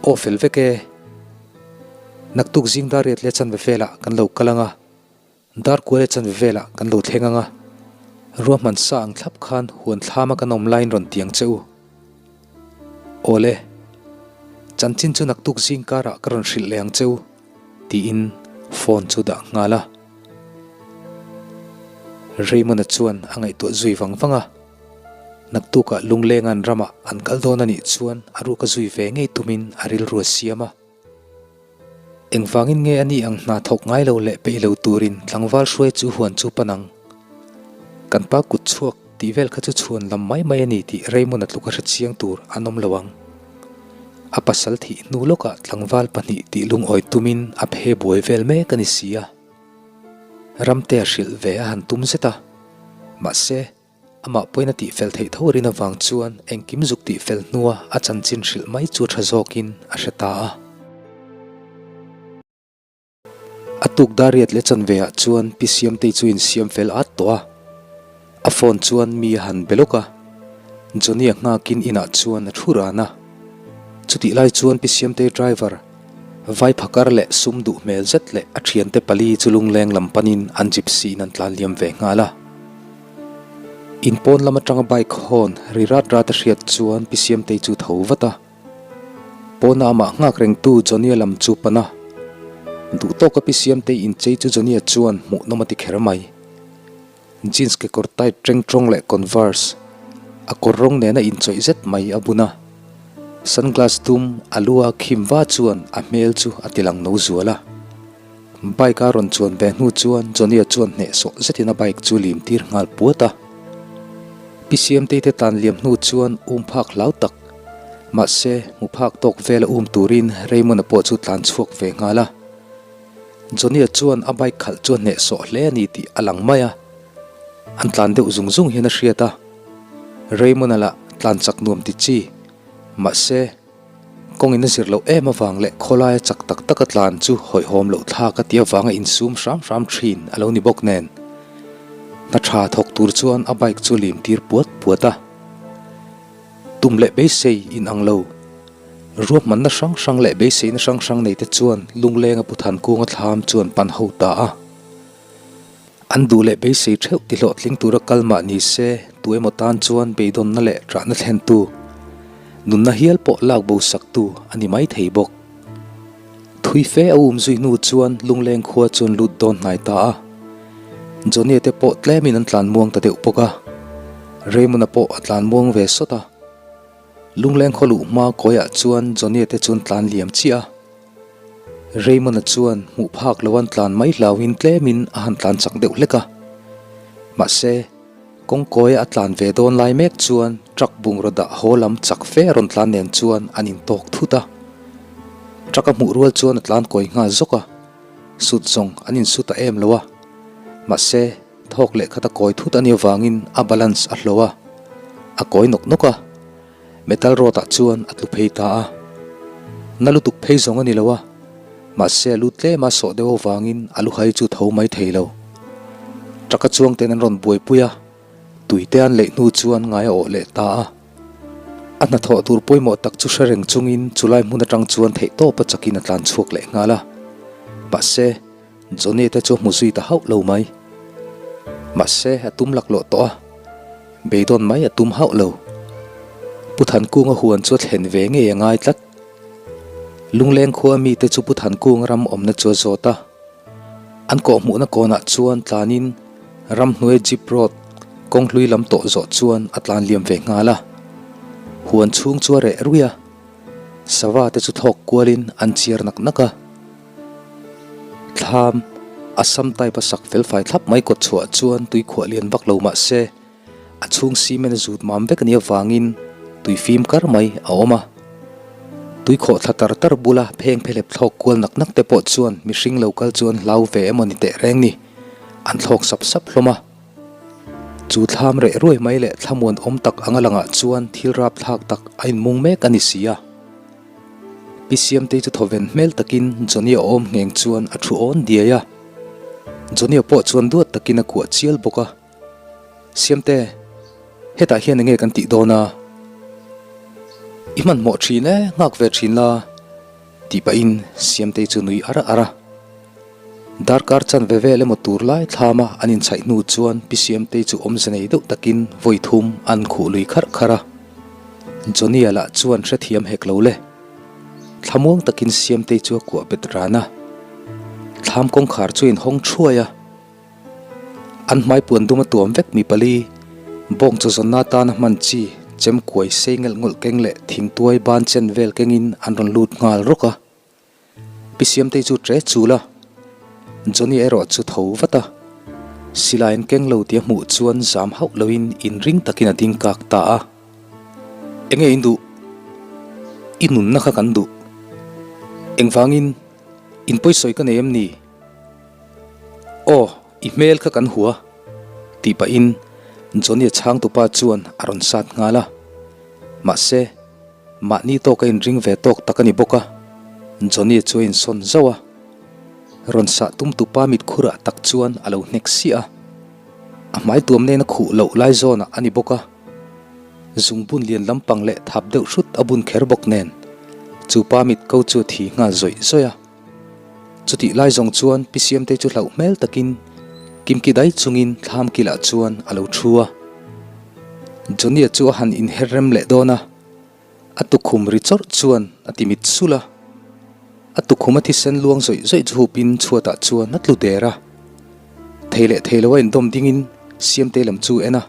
Aw fel vek e, naktuk zing dar riat leh chanve velah kan lo kal ang a, Dar kual e chanve velah kan lo thleng ang a, ruahman sa ang thlap khan huan thlama kan awm laiin rawn ti ang che u. Awle, chanchin chu naktuk zing karah ka rawn hrilh leh ang che u, tiin phone chu dah nghal a. Raymond-a chuan a ngaihtuah zui vang vang a, naktukah Lunglenga'n ramah an kal dawn a nih chuan a ruka zui ve ngei tumin a rilru a siam a. Engvangin nge a nih ang hna thawk ngai lo leh peih lo turin tlangval hruai chu huan chu pan ang? Kan pa kut chhuak tih vel kha chu chhuan lam mai mai a ni tih Raymond-a tluk a hre chiang tur an awm lo ang. A pasal thih hnu lawkah tlangval pahnih tih lungawi tumin a phe buai vel mek a ni si a. Ramtea hrilh ve a han tum zet a. Mahse. Amah pawhin a tihfel theih tho rin avang chuan engkim zuk tihfel hnua a chanchin hrilh mai chu tha zawkin a hre ta a. A tuk dariat leh chanve ah chuan Pi Siamtei chu insiam fel at tawh a. A phone chuan mi a han be lawk a. Johnny-a nghakin inah chuan a thu ran a. Chutih lai chuan Pi Siamtei driver Vai phakar leh sum duh hmel zet leh a thiante pali chu lungleng lam panin an gypsy in an tlan liam ve nghal a. In pawn lam atanga bike hawn ri rat rat a hriat chuan Pi Siamtei chu tho vat a. Pawna amah nghak rengtu Johnny-a lam chu pan a. Duh tawka Pi Siamtei inchei chu Johnny-a chuan hmuhnawm a ti kher mai. Jeans kekawr tight teng tawng leh converse a kawr rawng nena inchawih zet mai a bun a. Sunglass dum a lu a khim va chuan a hmel chu a ti lang no zual a. Bike a rawn chuan ve hnu chuan Johnny-a chuan hnehsawh zetin a bike chu lim tir nghal puat a. Pi Siamtei te tan liam hnu chuan um phak hlau tak, mahse hmu phak tawk vela um turin Raymond-a pawh chu tlan chhuak ve nghal a. Johnny-a chuan a bike khalh chu a hnehsawh hle a ni tih a lang mai a, an tlan deuh zung zung hian a hriat a. Raymond-a lah tlan chak nuam ti chi, mahse kawngin a zir loh em avang leh khawlaia chak tak taka tlan chu hawihhawm loh thlak a tih avanga insum hram hram thin a lo ni bawk nen. Hna tha thawk tur chuan a bike chu lim tir puat puat a. Tum leh beisei inang lo. Ruahmanna hrang hrang leh beiseina hrang hrang neite chuan Lunglenga Pu Thankunga thlam chu an pan ho ta a. An duh leh beisei theuh ti hlawhtling tura kal mah ni se, tu emaw tan chuan beidawnna leh ṭahna thlentu, nunna hial pawh lak bo saktu a ni mai thei bawk. Thui fe a um zui hnu chuan Lungleng khua chu an lut dawn hnai ta a. Johnny-a te pawh tlemin an tlan muang ta deuh bawk a. Raymond-a pawh a tlan muang ve sawt a. Lungleng khaw luh hma kawiah chuan Johnny-a te chu an tlan liam chiah a. Raymond-a chuan hmuh phak lo an tlan mai hlauhin tlemin a han tlan chak deuh hlek a. Mahse, kawngkawia a tlan ve dawn lai mek chuan truck bungraw dah haw lam chak fe a rawn tlan nen chuan an intawk thut a. Truck a hmuh rual chuan a tlan kawi nghal zawk a, sut zawng an insu ta em lo a. Mahse, thawk leh khat a kawi thut a nih avangin a balance a hlo a, a kawi nawk nawk a. Metal rod ah chuan a tlu phei ta a, na lutuk phei zawng a ni lo a, mahse a lu tlem a sawh deuh avangin a lu hai chu tho mai thei lo. Truck a chuang ten an rawn buaipui a, tui te an leih hnu chuan ngai a awh leh ta a. A hnathawh tur pawimawh tak chu hre reng chungin chulai hmun atang chuan theihtawp a chakin a tlan chhuak leh nghal a, mahse Johnny te chu hmu zui ta hauh lo mai. Mahse, a tum laklawh tawh a, beidawn mai a tum hauh lo. Pu Thankunga huan chu a thlen ve ngei a ngai tlat. Lungleng khua mite chu Pu Thankunga ram awmna chu a zawt a. An kawhhmuhna kawnah chuan tlanin ramhnuai jeep road kawng hlui lam tawh zawh chuan a tlan liam ve nghal a. Huan chhung chu a reh ruih a, sava te chu thlawk kualin an chiar nak nak a. Thlam, Assam type a sak felfai thlap mai kawt chhuah chuan tui khuah lian vak lo mah se, a chhung cement a zut mam vek a nih avangin tui fim kar mai a awm a. Tui khawh thla tar tar bula pheng phelep thlawk kual nak nak te pawh chuan mihring lo kal chu an hlau ve emaw ni teh reng ni, an thlawk sap sap hlawm a. Chu thlam reh ruai mai leh thlamuan awm tak anga langah chuan thil rapthlak tak a inmung mek a ni si a. Pi Siamtei chu thawven hmel takin Johnny-a awm ngheng chuan a thu awn diai a. Johnny-a pawh chuan duat takin a kuah chial bawk a. Siamte, hetah hian enge kan tih dawn a? I hmanhmawh thin e, nghak ve thin la, tih pahin Siamtei chu nui ar ar a. Darkar chanve vel emaw tur lai thlama an inchhaih hnu chuan Pi Siamtei chu awmze nei deuh takin vawi thum an khuh lui kharh kharh a. Johnny-a lah chuan hrethiam hek lo le. Thlamuang takin Siamtei chu a kuah bet ran a. Thlam kawngkhar chu a inhawng thuai a. An hmai puan dum a tuam vek mi pali, bawng chaw zawnna atana hman chi chem kuai sei ngelh ngawlh keng leh thingtuai ban chen vel kengin an rawn lut nghal rawk a. Pi Siamtei chu ṭe chul a, Johnny erawh chu tho vat a, silai an keng lo tih a hmuh chuan zam hauh loin inring takin a ding kak ta a. Enge in duh? I nunna kha kan duh. Engvangin in pawisawi ka nei em ni? Aw, i hmel kha kan hua, tih pahin Johnny-a chhangtupa chuan a rawn sat nghal a. Mahse. Mahni tawk a inring ve tawk tak a ni bawk a, Johnny chu a insawn zauh a. Rawn sah tum tupa mit khurah tak chuan a lo hnek siah a. A hmai tuam nen a khuh loh lai zawnah a ni bawk a. Zungbun lian lampang leh thap deuh hrut a bun kher bawk nen, chu pa mit ko chu a thi nghal zawih zawih a. Chutih lai zawng chuan Pi Siamtei chu hlauh hmel takin Kimki dai chungin thlam kilah chuan a lo thu a. Johnny-a chu a han inher rem leh dawn a, a tukhum ri chawrh chuan a ti mit sulh a. A tukhum a thisen luang zawih zawih chu hupin chhuatah chuan a tlu der a. Thei leh thei lo a indawm dingin Siamtei lam chu en a.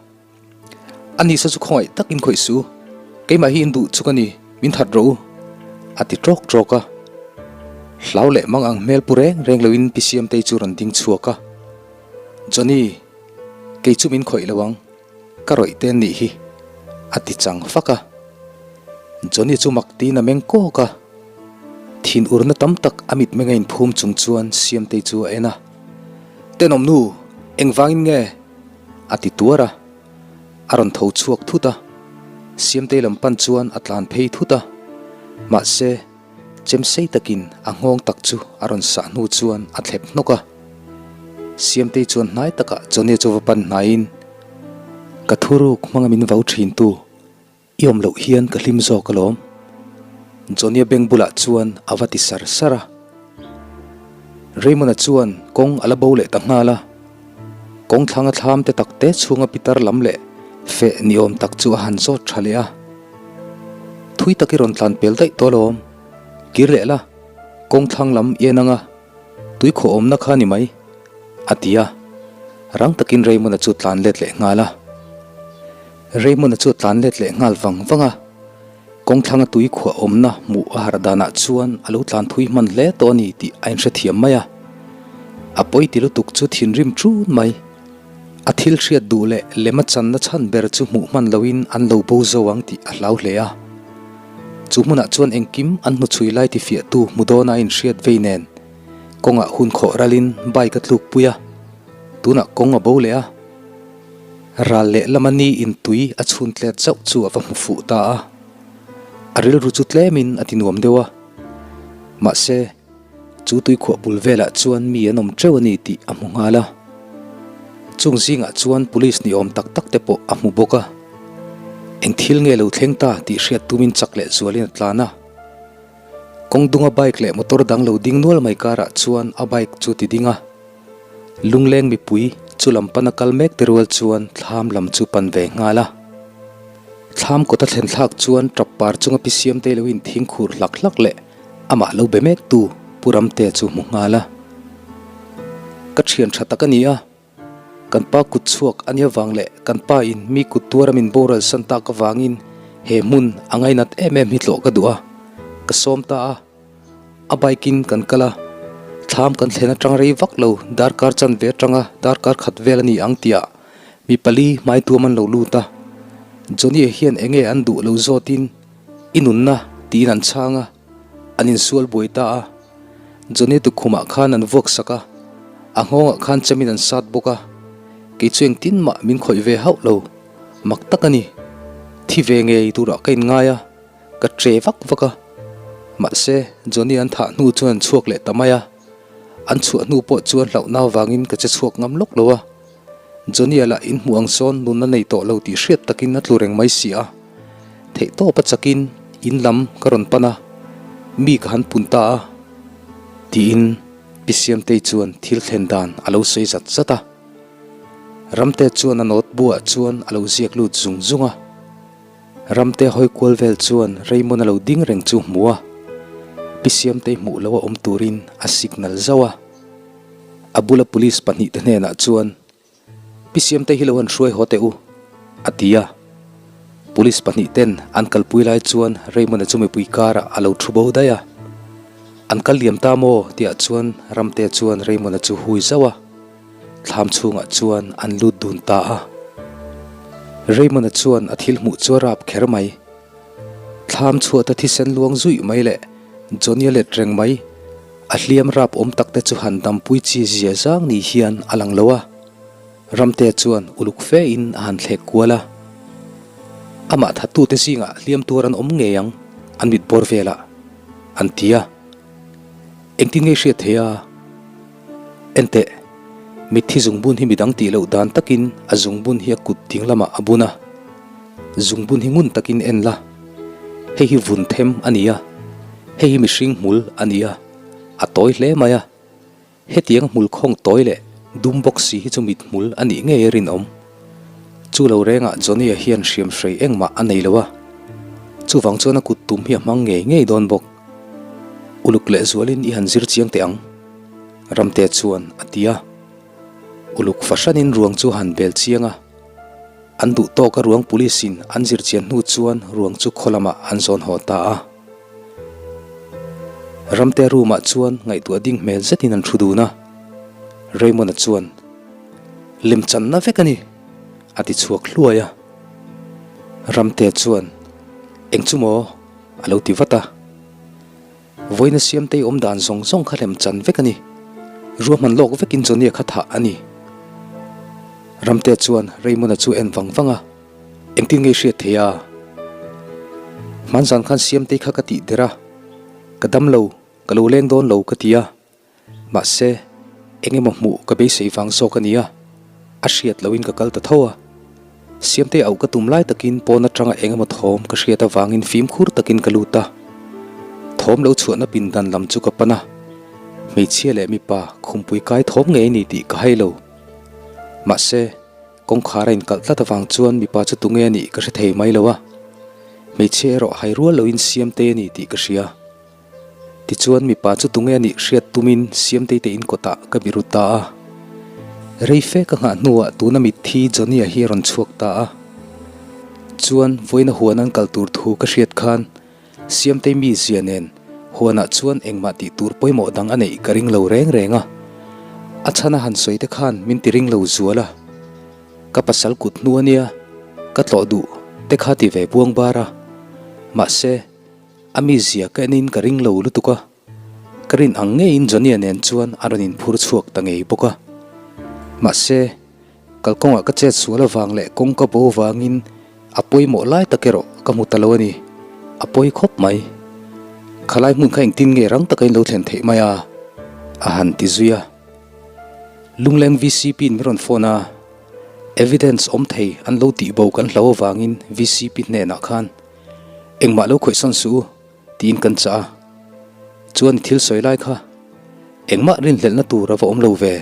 A nisa chu khawngaih takin khawih suh, keimah hi in duh chu ka ni. Min that rawh u, a ti ṭawk ṭawk a. Hlau leh mang ang hmel pu reng reng loin Pi Siamtei chu rawn ding chhuak a. Johnny, kei chu min khawih lo ang, ka rawih te an nih hi, a ti chang fak a. Johnny chu mak tiin a meng kawk a. Thin urna tam tak a mitmeng a inphum chung chuan Siamtei chu a en a. Tenawm nu, engvangin nge? a ti tuar a. A rawn tho chhuak thut a, Siamtei lam pan chuan a tlan phei thut a, mahse, chem sei takin a nghawng tak chu a rawn sah hnu chuan a thlep hnawk a. Siamtei chuan hnai takah Johnny chu va pan hnaiin, Ka thuruk hmanga min vau thintu, I awm loh hian ka hlim zawk alawm. Johnny-a beng bulah chuan a va ti sar sar a. Raymond-a chuan kawng a la bo leh ta nghal a. Kawng thlang a thlam te tak te chhunga pitar lam leh feh ni awm tak chu a han zawt tha leh a. Thui tak i rawn tlan pel daih tawh alawm. Kir leh la, kawng thlang lam i en ang a. Tui khawh awmna kha ni mai, a ti a. Rang takin Raymond-a chu tlan let leh nghal a. Raymond-a chu a tlan let leh nghal vang vang a. Kawng thlanga tui khuah awmna hmuh a harh danah chuan a lo tlan thui hman hle tawh a ni tih a inhrethiam mai a. A pawi ti lutuk chu thinrim ṭun mai. A thil hriat duh leh lem a channa chhan ber chu hmuh hman loin an lo bo zo ang tih a hlau hle a. Chu hmunah chuan engkim an hnuchhui lai tifiahtu hmu dawna a inhriat vei nen kawngah hun khawh ralin bike a tlukpui a, tunah kawng a bo leh a. Ral leh lama ni in tui a chhun tlet zauh chu a va hmu fuh ta a. A rilru chu tlemin a ti nuam deuh a. Mahse. Chu tuikhuah bul velah chuan mi an awm teuh a ni tih a hmu nghal a. Chung zingah chuan police ni awm tak tak te pawh a hmu bawk a. Eng thil nge lo thleng ta tih hriat tumin chak leh zualin a tlan a. Kawng dunga bike leh motor dang lo ding nual mai karah chuan a bike chu ti ding a. Lungleng mipui chu lam pana kal mek te rual chuan thlam lam chu pan ve nghal a. Thlam kawta thlen thlak chuan tap par chunga pi siamtei lo inthing khur hlak hlak leh Amah lo be mek tu Pu Ramtea chu hmu nghal a. Ka thian tha tak a ni a, kan pa kut chhuak a nia vang leh kan pa in mi kut tuara min boral san tak avangin he hmun a ngainat em em hi tlawh ka duh a, ka sawm ta a. A bike in kan kal a, thlam kan thlen atang rei vak lo darkar chanve atanga darkar khat vel a ni ang tihah mi pali hmai tuam an lo lut a. Johnny-a hian enge an duh lo zawtin I nunna tiin an chhang a, an insual buai ta a. Johnny tukhumah khan an vuak sak a, a nghawngah khan chemin an sat bawk a. Kei chu engtin mah min khawih ve hauh lo, mak tak a ni. Thi ve ngei turah ka inngai a, ka tre vak vak a. Mahse, Johnny an thah hnu chuan an chhuak leh ta mai a. An chhuah hnu pawh chuan hlauhna avangin ka che chhuak ngam lawk lo a. Johnny-a lah inhmuh ang sawn nunna nei tawh lo tih hriat takin a tlu reng mai si a. Theihtawp a chakin in lam ka rawn pan a, mi ka han pun ta a, tiin Pi Siamtei chuan thil thlen dan a lo sawi zat zat a. Ramte chuan a note buah chuan a lo ziak lut zung zung a. Ramte hawi kual vel chuan Raymond a lo ding reng chu hmu a, Pi Siamtei hmuh lo a awm turin a signal zauh a. A bula police pahnihte hnenah chuan, Pi Siamtei hi lo han hruai haw teh u, a ti a. Police pahnihten an kalpui lai chuan Raymond-a chu mipui karah a lo thu bo daih a. An kal liam ta maw? tihah chuan Ramtea chuan Raymond-a chu hui zauh a. Thlam chhungah chuan an lut dun ta a. Raymond-a chuan a thil hmuh chu a rap kher mai. Thlam chhuata thisen luang zuih mai leh Johnny-a let reng mai. A hliam rap awm tak te chu han dampui chi zia zang ni hian a lang lo a, Ramtea chuan uluk fe in a han thlek kual a. Amah thattute zingah hliam tuar an awm ngei ang, an mit bawr velah an ti a. Engtin ngei hriat thei a? Enteh, mitthi zungbun hi midang tih loh dan takin a zungbun hi a kut ding lamah a bun a. Zungbun hi ngun takin en la, hei hi vun them a ni a, hei hi mihring hmul a ni a, a tawi hle mai a. Hetiang hmul khawng tawi leh dum bawk si hi chu mit hmul a nih ngei a rinawm. Chu lo rengah Johnny-a hian hriam hrei engmah a nei lo a, chuvang chuan a kut tum hi a hmang ngei ngei dawn bawk. Uluk leh zualin i han zir chiang teh ang, Ramtea chuan a ti a. Uluk fahranin ruang chu a han bel chiang a. An duh tawk a ruang police in an zir chian hnu chuan ruang chu khaw lamah an zawn haw ta a. Ramtea room ah chuan ngaihtuah ding hmel zetin an thu dun a. Raymond-a chuan, Lemchanna vek a ni, a ti chhuak hluai a. Ramtea chuan, Eng chu maw? a lo ti vat a. Vawiina Siamtei awm dan zawng zawng kha lemchan vek a ni. Ruahman lawk vekin Johnny-a kha thah a ni. Ramtea chuan Raymond-a chu en vang vang a, Engtin nge i hriat thei a? Hmanzan khan Siamtei kha ka tih der a, ka dam lo, ka lo leng dawn lo ka ti a. Mahse, eng emaw hmuh ka beisei vang zawk a nia, a hriat lohin ka kal ta tho a. Siamtei auh ka tum lai takin pawn atanga eng emaw thawm ka hriat avangin fimkhur takin ka lut a. Thawm lo chhuahna pindan lam chu ka pan a, hmeichhia leh mipa khumpui kai thawm ngei a ni tih ka hai lo. Mahse, kawngkhar a inkalh tlat avang chuan mipa chu tunge a nih ka hre thei mai lo a, hmeichhia erawh hai rual loin Siamtei a ni tih ka hria. Tichuan mipa chu tunge a nih hriat tumin Siamtei te in kawtah ka biru ta a. Rei fe ka nghah hnuah tuna mitthi Johnny-a hi a rawn chhuak ta a. Chuan vawiina huan an kal tur thu ka hriat khan Siamtei mizia nen huanah chuan engmah tih tur pawimawh dang a neih ka ring lo reng reng a. A chhan a han sawi te khan min ti ring lo zual a. Ka pasal kut hnu a nia, ka tlawh duh te kha ti ve buang bar a. Mahse. A mizia ka enin ka ring lo lutuk a, ka rin ang ngeiin Johnny-a nen chuan a rawn inphur chhuak ta ngei bawk a. Mahse, kalkawngah ka chet sual avang leh kawng ka bo vangin a pawimawh lai tak erawh ka hmu ta lo a ni. A pawi khawp mai. Khalai hmun kha engtin nge rang taka in lo thlen theih mai a? A han ti zui a. Lungleng VCP-in min rawn phone a, evidence awm thei an lo tihbo kan hlau avangin VCP hnenah khan Engmah lo khawihsawn suh u, tiin kan chah a. Chuan i thil sawi lai kha engmah rinhlelhna tur a va awm lo ve,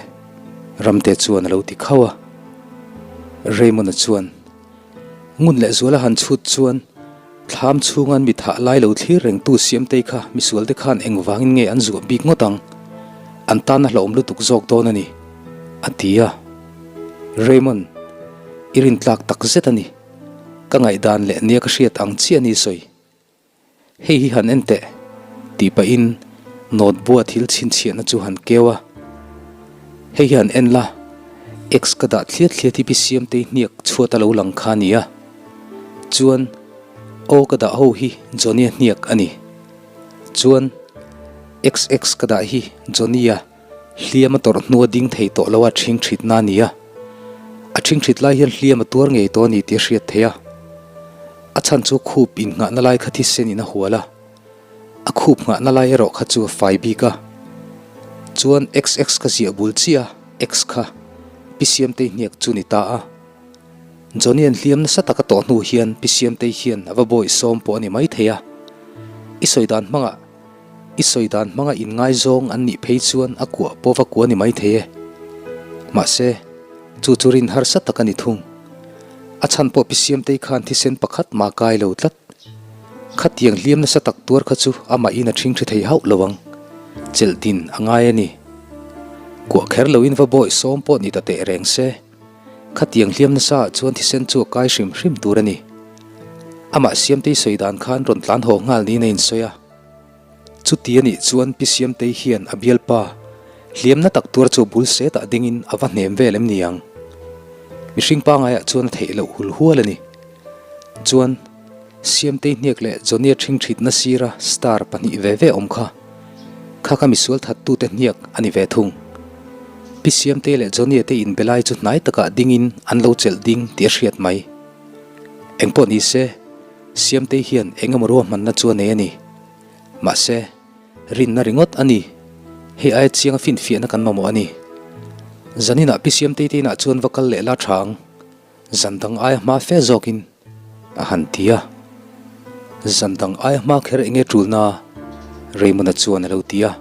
Ramte chuan a lo ti khauh a. Raymond-a chuan ngun leh zuala han chhut chuan thlam chhunga an mi thah lai lo thlir rengtu Siamtei kha misualte khan engvangin nge an zuah bik ngawt ang, an tan a hlauhawm lutuk zawk dawn a ni, a ti a. Raymond, i rintlak takzet a ni. Ka ngaihdan leh nia ka hriat ang chiah ni sawi. Hei hi han en teh, tih pahin note bua thil chhinchhiahna chu han keu a. Hei hi han en la, X ka dah thliat thliat hi pi Siamtei hniak chhuat a lo lang kha a ni a. Chuan O ka dah ho hi Johnny-a hniak a ni. Chuan XX ka dah hi Johnny-a. Hliam a tawrh hnua ding thei tawh lo a ṭhing ṭhitna a ni a. A ṭhing ṭhit lai hian hliam a tuar ngei tawh a ni tih a hriat theih a. A chhan chu khup innghahna lai kha thisen in a hual a. A khup nghahna lai erawh kha chu a fai bik a. Chuan XX ka ziah bul chiah a, X kha Pi Siamtei hniak chu ni ta a. Johnny-a'n hliam nasa tak a tawh hnu hian Pi Siamtei hian a va bawih sawm pawh a ni maithei a. I sawi dan hmangah I sawi dan hmanga inngaizawng an nih phei chuan a kuah pawh va kuah ni maithei e. Mahse, chu chu rin harsa tak a ni thung. A chhan pawh Pi Siamtei khan thisen pakhat mah kai lo tlat. Khatiang hliam nasa tak tuar kha chu amahin a ṭhing ṭhi thei hauh lo ang. Chelh din a ngai a ni. Kuah kher loin va bawih sawm pawh ni ta teh reng se. Khatiang hliam nasa ah chuan thisen chu a kai hrim hrim tur a ni. Amah Siamtei sawi dan khan rawn tlan haw nghal niin a insawi a. Chuti a nih chuan Pi Siamtei hian a bialpa hliamna tak tuar chu bul setah dingin a va hnem vel em ni ang? Mihring pangaiah chuan a theih loh hul hual a ni. Chuan, Siamtei hniak leh Johnny-a ṭhingṭhitna sira star pahnih ve ve awm kha, kha kha misual thattute hniak a ni ve thung. Pi Siamtei leh Johnny-a te inbe lai chu hnai takah dingin an lo chelh ding tih a hriat mai. Engpawh ni se, Siamtei hian eng emaw ruahmanna chu a nei a ni. Mahse, rinna ringawt a ni. Hei aia chianga finfiahna kan mamawh a ni. Zaninah Pi Siamtei te inah chuan va kal leh la tha ang. Zan dang aia hma fe zawkin a han ti a. Zan dang aia hma kher enge tulna? Raymond-a chuan a lo ti a.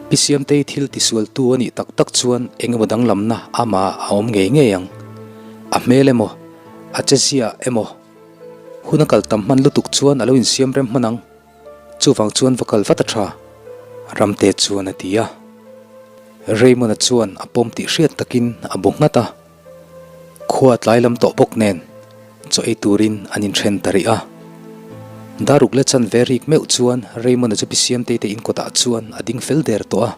Pi Siamtei thil tisualtu a nih tak tak chuan eng emaw danglamna amah a awm ngei ngei ang. A hmel emaw, a chezia emaw, Hun a kal tam hman lutuk chuan a lo insiam rem hman ang. Chuvang chuan va kal vat a tha, Ramte chuan a ti a. Raymond-a chuan a pawm tih hriat takin a bu nghat a. Khua tlai lam tawh bawk nen chaw ei turin an inthen ta rih a. Daruk leh chanve rik meuh chuan Raymond-a chu Pisiamtei te inkawtah chuan a ding fel der tawh a.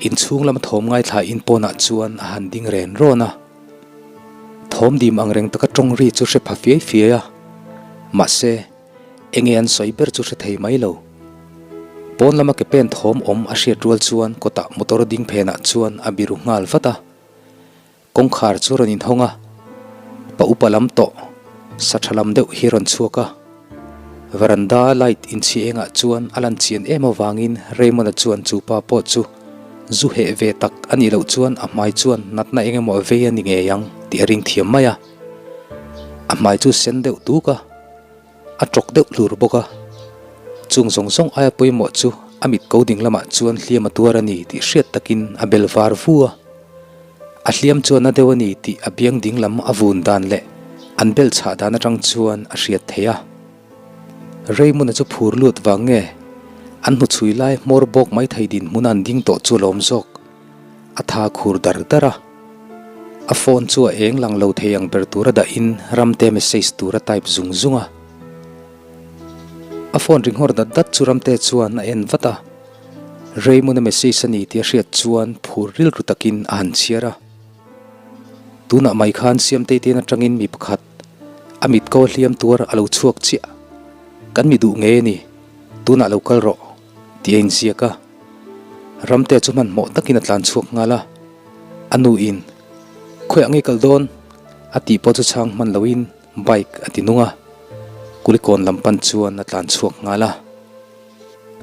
Inchhung lama thawm ngaithla in pawnah chuan a han ding ren rawn a. Thawm dim ang reng taka tawng ri chu hre pha fiai fiai a. Mahse, enge an sawi ber chu hre thei mai lo. Pawn lama ke pen thawm awm a hriat rual chuan kawtah motor ding phenah chuan a biru nghal vat a. Kawngkhar chu rawn inhawng a, pa upa lam tawh sa tha lam deuh hi rawn chhuak a. Veranda light inchhi engah chuan a lan chian em avangin Raymond-a chuan chu pa pawh chu zu heh ve tak a nih loh chuan a hmai chuan natna eng emaw a vei a ni ngei ang tih a ring thiam mai a. A hmai chu sen deuh tuk a. A tawk deuh hlur bawk a, chung zawng zawng aia pawimawh chu a mit ko ding lamah chuan hliam a tuar a ni tih hriat takin a bel var vu a. A hliam chuan na deuh a ni tih a biang ding lam a vun dan leh an bel chhah dan atang chuan a hriat theih a. Raymond-a chu phur lut vang nge an hnuchhui lai hmawr bawk mai thei dinhmun a an ding tawh chu a lawm zawk. A tha khur dar dar a, a phone chu a eng lang lo thei ang ber tura dahin Ramte message tur a type zung zung a. A phone ri nghawr dat dat chu Ramte chuan a en vat a, Raymond-a message a ni tih a hriat chuan phur rilru takin a han chhiar a. Tunah mai khan Siamtei ten atangin mi pakhat a mit ko hliam tuar a lo chhuak chiah. Kan mi duh ngei a ni, tunah lo kal rawh tih a inziak a. Ramte chu hmanhmawh takin a tlan chhuak nghal a, a nu in Khawiah nge kal dawn? a tih pawh chu chhang hman loin bike a ti nung a, Kulikawn lam pan chuan a tlan chhuak nghal a.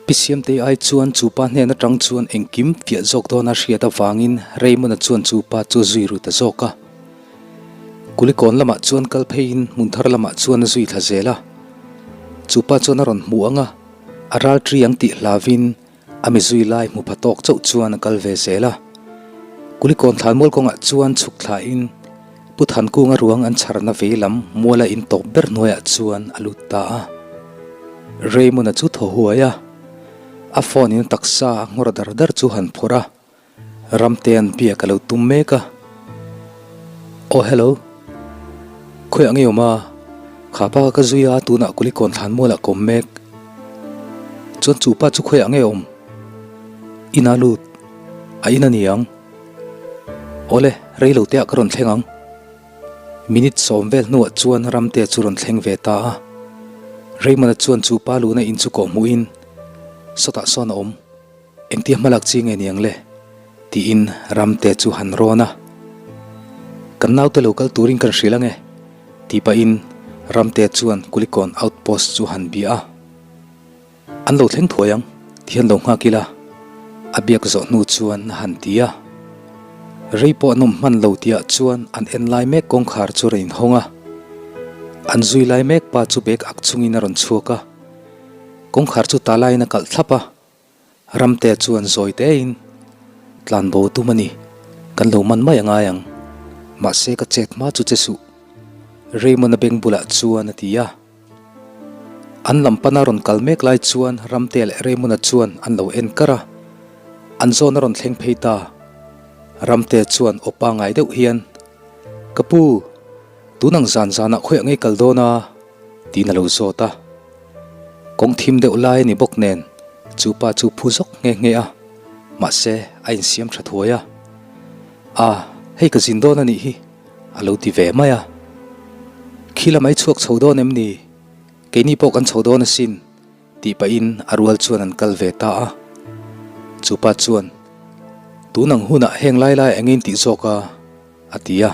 Pi Siamtei ai chuan chu pa hnen atang chuan engkim fiah zawk dawn a hriat avangin Raymond-a chuan chu pa chu a zui ru ta zawk a. Kulikawn lamah chuan kal pheiin hmun thar lamah chuan a zui thla zel a, chu pa chuan a rawn hmu ang a, A ral tri ang tih hlavin a mi zui lai hmu pha tawk chauh chuan a kal ve zel a. Kulikawn thlanmual kawngah chuan chhuk thlain Pu Thankunga ruang an chharna vei lam muala in tawp ber hnuaiah chuan a lut ta a. Raymond-a chu thaw huai a, a phone in a taksa a nghawr dar dar chu han phawrh a. Ramtean biak a lo tum mek a. Aw hello. Khawiah nge awm a? Kha pa ka zui a tunah Kulikawn thlanmualah ka awm mek. Chuan chu pa chu khawiah nge awm? Ina lut. A in a ni ang. Awle, rei lo teah ka rawn thleng ang. Minute sawm vel hnuah chuan Ramtea chu rawn thleng ve ta a. Raymond-a chuan chu pa luhna in chu kawh hmuhin sawtah sawn a awm. Engtia hmalak chi nge niang le? tiin Ramte chu han rawn a. Kan naute lo kal turin kan hrilh ange, tih pahin Ramte chuan Kulikawn outpost chu han bia a. An lo thleng thuai ang, ti hian lo nghak ila, a biak zawh hnu chuan a han ti a. Rei pawh an awm hman lo tihah chuan an en lai mek kawngkhar chu rawn inhawng a. An zui lai mek pa chu bag ak chungin a rawn chhuak a. Kawngkhar chu ta laiin a kalh thlap a. Ramte chuan zawi tein, Tlanbo tum a ni, kan lo man mai a ngai ang. Mahse ka chet hma chu che suh. Raymond-a beng bulah chuan a ti a. An lam pana rawn kal mek lai chuan Ramte leh Raymond-a chuan an lo en kar a. An zawn a rawn thleng phei ta. Ramte chuan aw pangai deuh hian, Ka pu, tun ang zan zanah khawiah ngei kal dawn a? tiin a lo zawt a. Kawng thim deuh lai a ni bawk nen chu pa chu phu zawk nghe nghe a, mahse a insiam tha thuai a. A, hei ka zin dawn a nih hi, a lo ti ve mai a. Khi lam ai chhuak chho dawn em ni? Keini pawh kan chho dawn asin, tih pahin a rual chuan an kal ve ta a. Chu pa chuan, Tun ang hunah heng lai lai eng in tih zawk a? A ti a.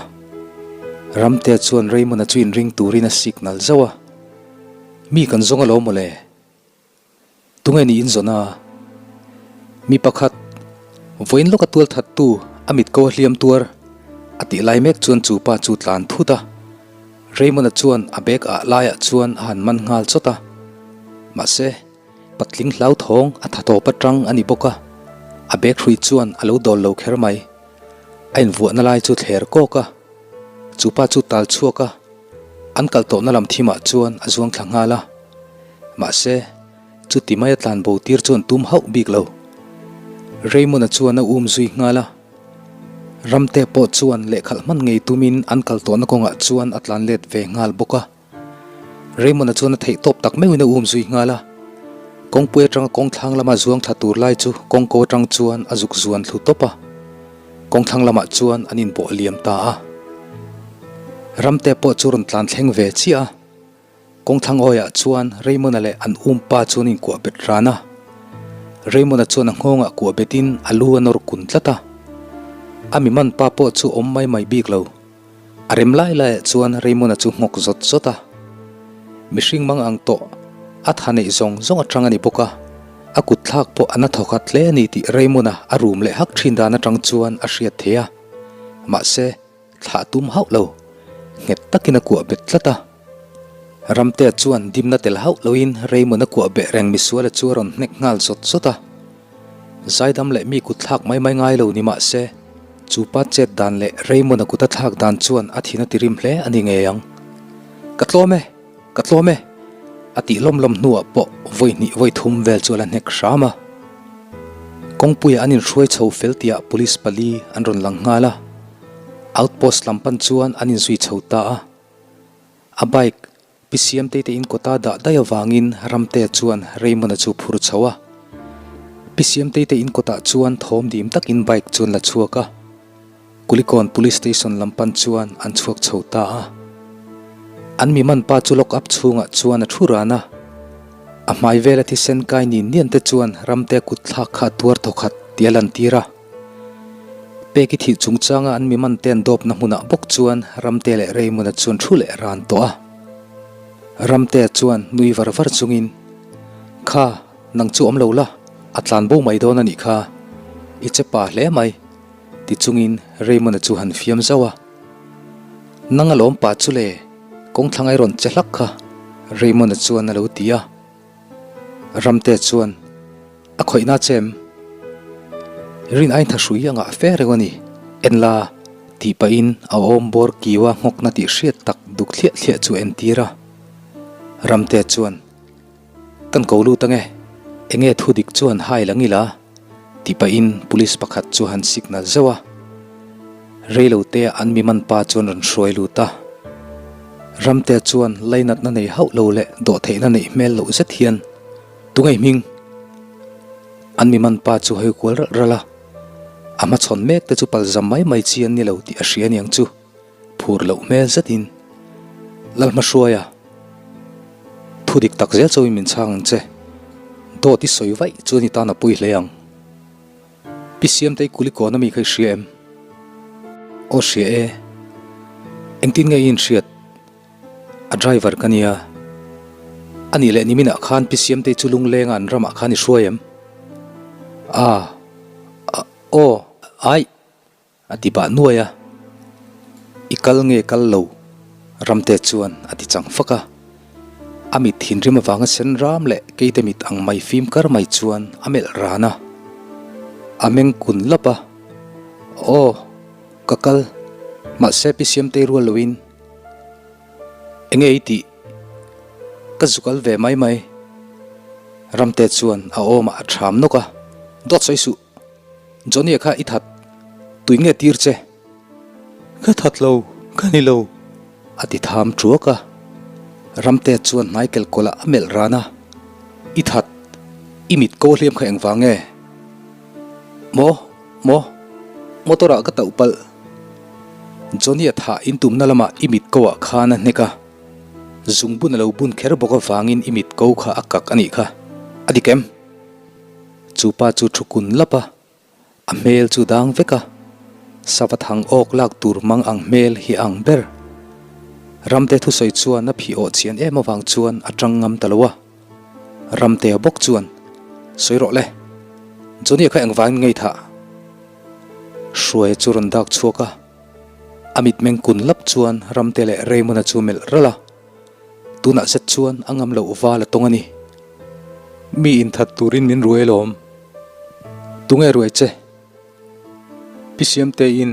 Ramtea chuan Raymond-a chu inring turin a signal zauh a. Mi kan zawng alawm mawle. Tunge ni inzawn a? Mi pakhat, vawiin lawka tual thattu a mit ko a hliam tuar a tih lai mek chuan chu pa chu tlan thut a. Raymond-a chuan a bag ah laiah chuan a han man nghal chawt a. Mahse, patling hlauthawng a tha tawp atang a ni bawk a, a bag hrui chuan a lo dawl lo kher mai. A invuahna lai chu thler kawk a, chu pa chu tal chhuak a, an kal tawhna lam thimah chuan a zuang thla nghal a. Mahse, chuti maia tlan bo tir chuan tum hauh bik lo. Raymond-a chuan a um zui nghal a. Ramte pawh chuan lehkhalh hman ngei tumin an kal tawhna kawngah chuan a tlan let ve nghal bawk a. Raymond-a chuan a theih tawp tak meuhin a um zui nghal a. Kawngpui atanga kawngthlang lama zuang thla tur lai chu kawngko atang chuan a zuk zuan thlu tawp a. Kawngthlang lamah chuan an inbawh liam ta a. Ramte pawh chu rawn tlan thleng ve chiah a. Kawngthlang awiah chuan Raymond-a leh an um pa chu an inkuah bet ran a. Raymond-a chuan a nghawngah kuah betin a lu a nawr kun tlat a. A mi man pa pawh chu awm mai mai bik lo. A rem lai laiah chuan Raymond-a chu nghawk zawt zawt a. Mihring mang ang tawh a tha neih zawng zawng atang a ni bawk a. A kut thlak pawh a na thawkhat hle a ni tih Raymond-a a rum leh hak thin dan atang chuan a hriat thei a. Mahse. Thlah tum hauh lo, nghet takin a kuah bet tlat a. Ramtea chuan dimna tel hauh loin Raymond a kuah beh reng misuala chu a rawn hnek nghal zawt zawt a. Zaidam leh mi kut thlak mai mai ngai lo ni mah se, chu pa chet dan leh Raymond a kut a thlak dan chuan a thin a tirim hle a ni ngei ang. Ka tlawm e! Ka tlawm e! A tih lawm lawm hnuah pawh vawi hnih vawi thum vel chu a la hnek hram a. Kawngpuia an inhruai chho fel tihah police pali an rawn lang nghal a. Outpost lam pan chuan an inzui chho ta a. A bike Pi Siamtei te in kawta dah daih avangin Ramtea chuan Raymond-a chu phur chho a. Pi Siamtei te in kawtah chuan thawm dim takin bike chu an la chhuak a. Kulikawn Police Station lam pan chuan an chhuak chho ta a. An mi man pa chu lock up chhungah chuan a thu ran a. A hmai vela thisen kai nin nian te chuan Ramtea kut thlak kha a tuar thawkhat tih a lantir a. Peki thih chungchanga an mi man te an dawpna hmunah bawk chuan Ramtea leh Raymond-a chuan thu leh ran tawh a. Ramtea chuan nui var var chungin, Kha, nang chu awm lo la, a tlan bo mai dawn a nih kha. I che pa hle mai. Ti chungin Raymond-a chu han fiam zauh a. Nang alawm pa chu le, kawngthlang ai rawn che hlak kha, Raymond-a chuan a lo ti a. Ramtea chuan, A khawihna che em? Rin ain tha hrui anga fe reuh a ni, en la, tih pahin a awm bawr kiua nghawkna tih hriat tak duk thliah thliah chu a entir a. Ramtea chuan, Kan ko lut ange, enge thu dik chuan hai lang ila? Tih pahin police pakhat chu han signal zeuh a. Reilo te an mi man pa chuan rawn hruai lut a. Ramtea chuan lainatna nei hauh lo leh dawhtheihna neih hmel loh zet hian, Tunge hming? An mi man pa chu hawi kual ralh ralh a. A hmachhawn mek te chu palzam mai mai chi an ni lo tih a hria aniang chu. Phur loh hmel zetin Lalhmahruaia thu dik tak zel chauhin min chhang ang che. Dawt i sawi vaih chuan i tan a pui hle ang. Pi Siamtei Kulikawn ami kha i hria em? Aw hria e. Engtin nge i inhriat? A driver ka nia. Anih leh niminah khan Pi Siamtei chu lunglenga an ramah khan i hruai em? A, aw, aih. A ti bah nuai a, I kal nge kal lo? Ramte chuan a ti chang fak a. A mit thinrim avanga sen ram leh keite mit ang mai fim kar mai chuan a melh ran a. A meng kun lap a, Aw, ka kal, mahse Pi Siamtei rual loin enge i tih? Ka zu kal ve mai mai. Ramte chuan a awmah a ṭham nawk a, Dawt sawi suh! Johnny-a kha i that, tui nge tir che? Ka that lo, ka ni lo, a ti tham ṭuak a. Ramtea chuan hnai kelkawlah a melh ran a, I that, i mit ko hliam kha engvang nge? Maw, maw, motor ah ka tauh palh. Johnny-a thah in tumna lamah i mit ko ah khan a hnek a, zungbun a lo bun kher bawk avangin i mit ko kha a kak a nih kha, a dik em? Chu pa chu thu kun lap a, a hmel chu dang vek a, sava thang awk lak tur mang ang hmel hi a ang ber. Ramte thusawi chuan a phih awh chian em avang chuan a tang ngam ta lo a. Ramtea bawk chuan, Sawi rawh le, Johnny-a kha engvangin ngei thah? Hruaia chu rawn dak chhuak a, a mitmeng kun lap chuan Ramte leh Raymond-a chu melh ralh a. Tunah zet chuan a ngam loh val a tawng a ni. Mi inthat turin min ruai alawm. Tunge ruai che? Pi Siamteiin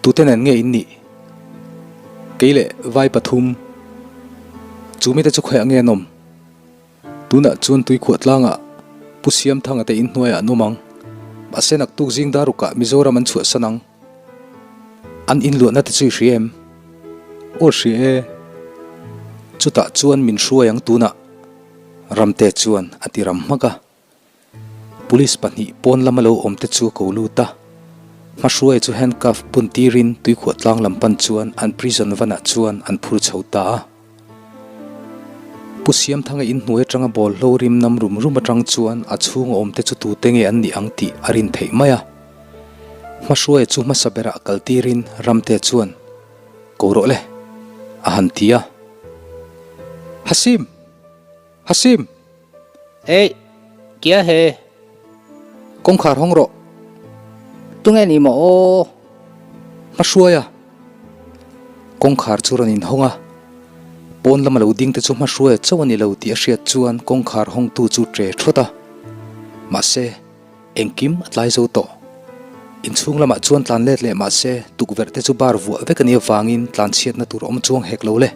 tute nen nge in nih? Kei leh vai pathum. Chu mite chu khawiah nge an awm? Tunah chuan tuikhuah tlangah Pu Siamthanga te inhnuaiah an awm ang. Mahse naktuk zing darukah Mizoram an chhuahsan ang. An inluahna te chu i hria em? Aw hria e. Chutah chuan min hruai ang tunah. Ramte chuan a ti ram hmak a. Police pahnih pawn lama lo awm te chu a ko lut a. Hmahruaia chu handcuff bun tirin tuikhuah tlang lam pan chuan an prison van ah chuan an phur chho ta a. Pu Siamthanga in hnuai atanga bawlhlo rim nam rum rum atang chuan a chhung a awm te chu tute nge an nih ang tih a rin theih mai a. Hmahruaia chu hmasa berah kal tirin Ramte chuan, Ko rawh le, a han ti a. Hasim! Hasim! Hey! Kia he? Kawngkhar hawng rawh. Tunge ni maw aw? Hmahruai a. Kawngkhar chu rawn inhawng a. Pawn lama lo ding te chu hmahruai a chauh a ni lo tih a hriat chuan kawngkhar hawngtu chu ṭe ṭhawt a. Mahse. Engkim a tlai zo tawh. Inchhung lamah chuan tlan let leh mah se tukverh te chu bar vuah vek a nih avangin tlan chhiatna tur awm chuang hek lo le.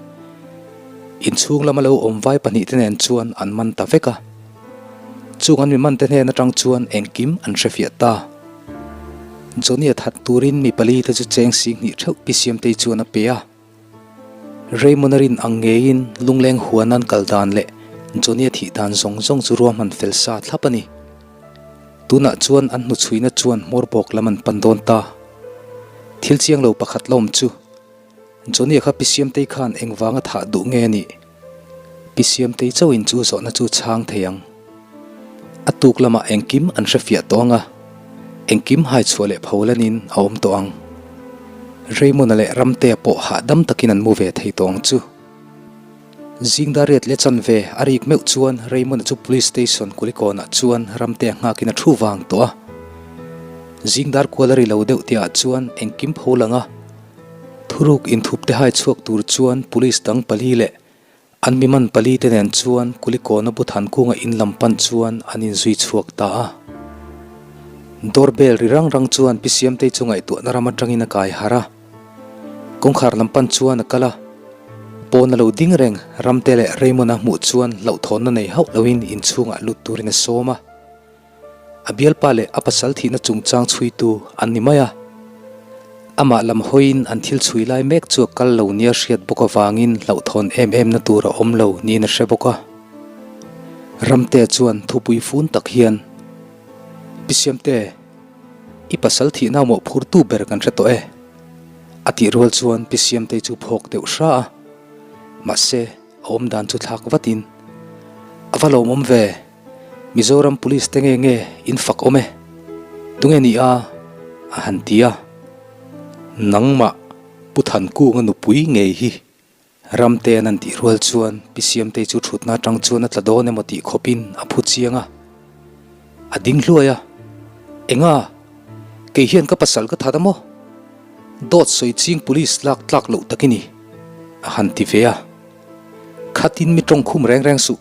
Inchhung lama lo awm vai pahnihte nen chuan an man ta vek a. Chung an mi man te hnen atang chuan engkim an hrefiah ta. Johnny-a that turin mi pali te chu cheng singhnih theuh pi Siamtei chuan a pe a. Raymond-a rin ang ngeiin lungleng huan an kal dan leh Johnny-a thih dan zawng zawng chu ruahman fel sa thlap a ni. Tunah chuan an hnuchhuina chuan hmawr bawk lam an pan dawn ta. Thil chiang lo pakhat la awm chu, Johnny-a kha Pi Siamtei khan engvanga thah duh nge a nih? Pi Siamtei chauhin chu zawhna chu chhang thei ang. A tuk lamah engkim an hrefiah tawh ang a, engkim haichhuah leh pholanin a awm tawh ang. Raymond-a leh Ramtea pawh hahdam takin an mu ve thei tawh ang chu. Zingdariat leh chanve a rik meuh chuan Raymond-a chu Police Station Kulikawnah chuan Ramtea nghakin a thu vang tawh a. Zingdar kual a ri lo deuh tihah chuan engkim pholang a, Thuruk inthupte hai chhuak tur chuan Police dang pali leh an mi man pali te nen chuan Kulikawna bu Thankunga in lam pan chuan an inzui chhuak ta a. Door bell ri rang rang chuan Pi Siamtei chu ngaihtuahna ram atangin a kai harh a. Kawngkhar lam pan chuan a kal a. Pawn a lo ding reng Ramte leh Raymond-a hmuh chuan hlauhthawnna nei hauh loin inchhungah lut turin a sawm a. A bialpa leh a pasal thihna chungchang chhuitu an ni mai a. Amah lam hawiin an thil chhui lai mek chu a kal lo nia hriat bawk avangin hlauhthawn em em na tur a awm lo niin a hre bawk a. Ramtea chuan thupui fun tak hian, Pi Siamte, i pasal thihna mawhphurtu ber kan hre tawh e, a tih rual chuan Pi Siamtei chu phawk deuh hra a. Mahse, a awmdan chu thlak vatin, A va lawmawm ve! Mizoram Police te nge nge in fak awm e? Tunge ni a? a han ti a. Nangmah Pu Thankunga nupui ngei hi Ramtean an tih rual chuan Pi Siamtei chu thutna atang chuan a tla dawn emaw tih khawpin a phu chiang a. A ding hluai a, Enga? Kei hian ka pasal ka that a maw? Dawt sawi ching Police lak tlak loh tak i ni, a han ti ve a. Khatin mi tawngkhum reng reng suh.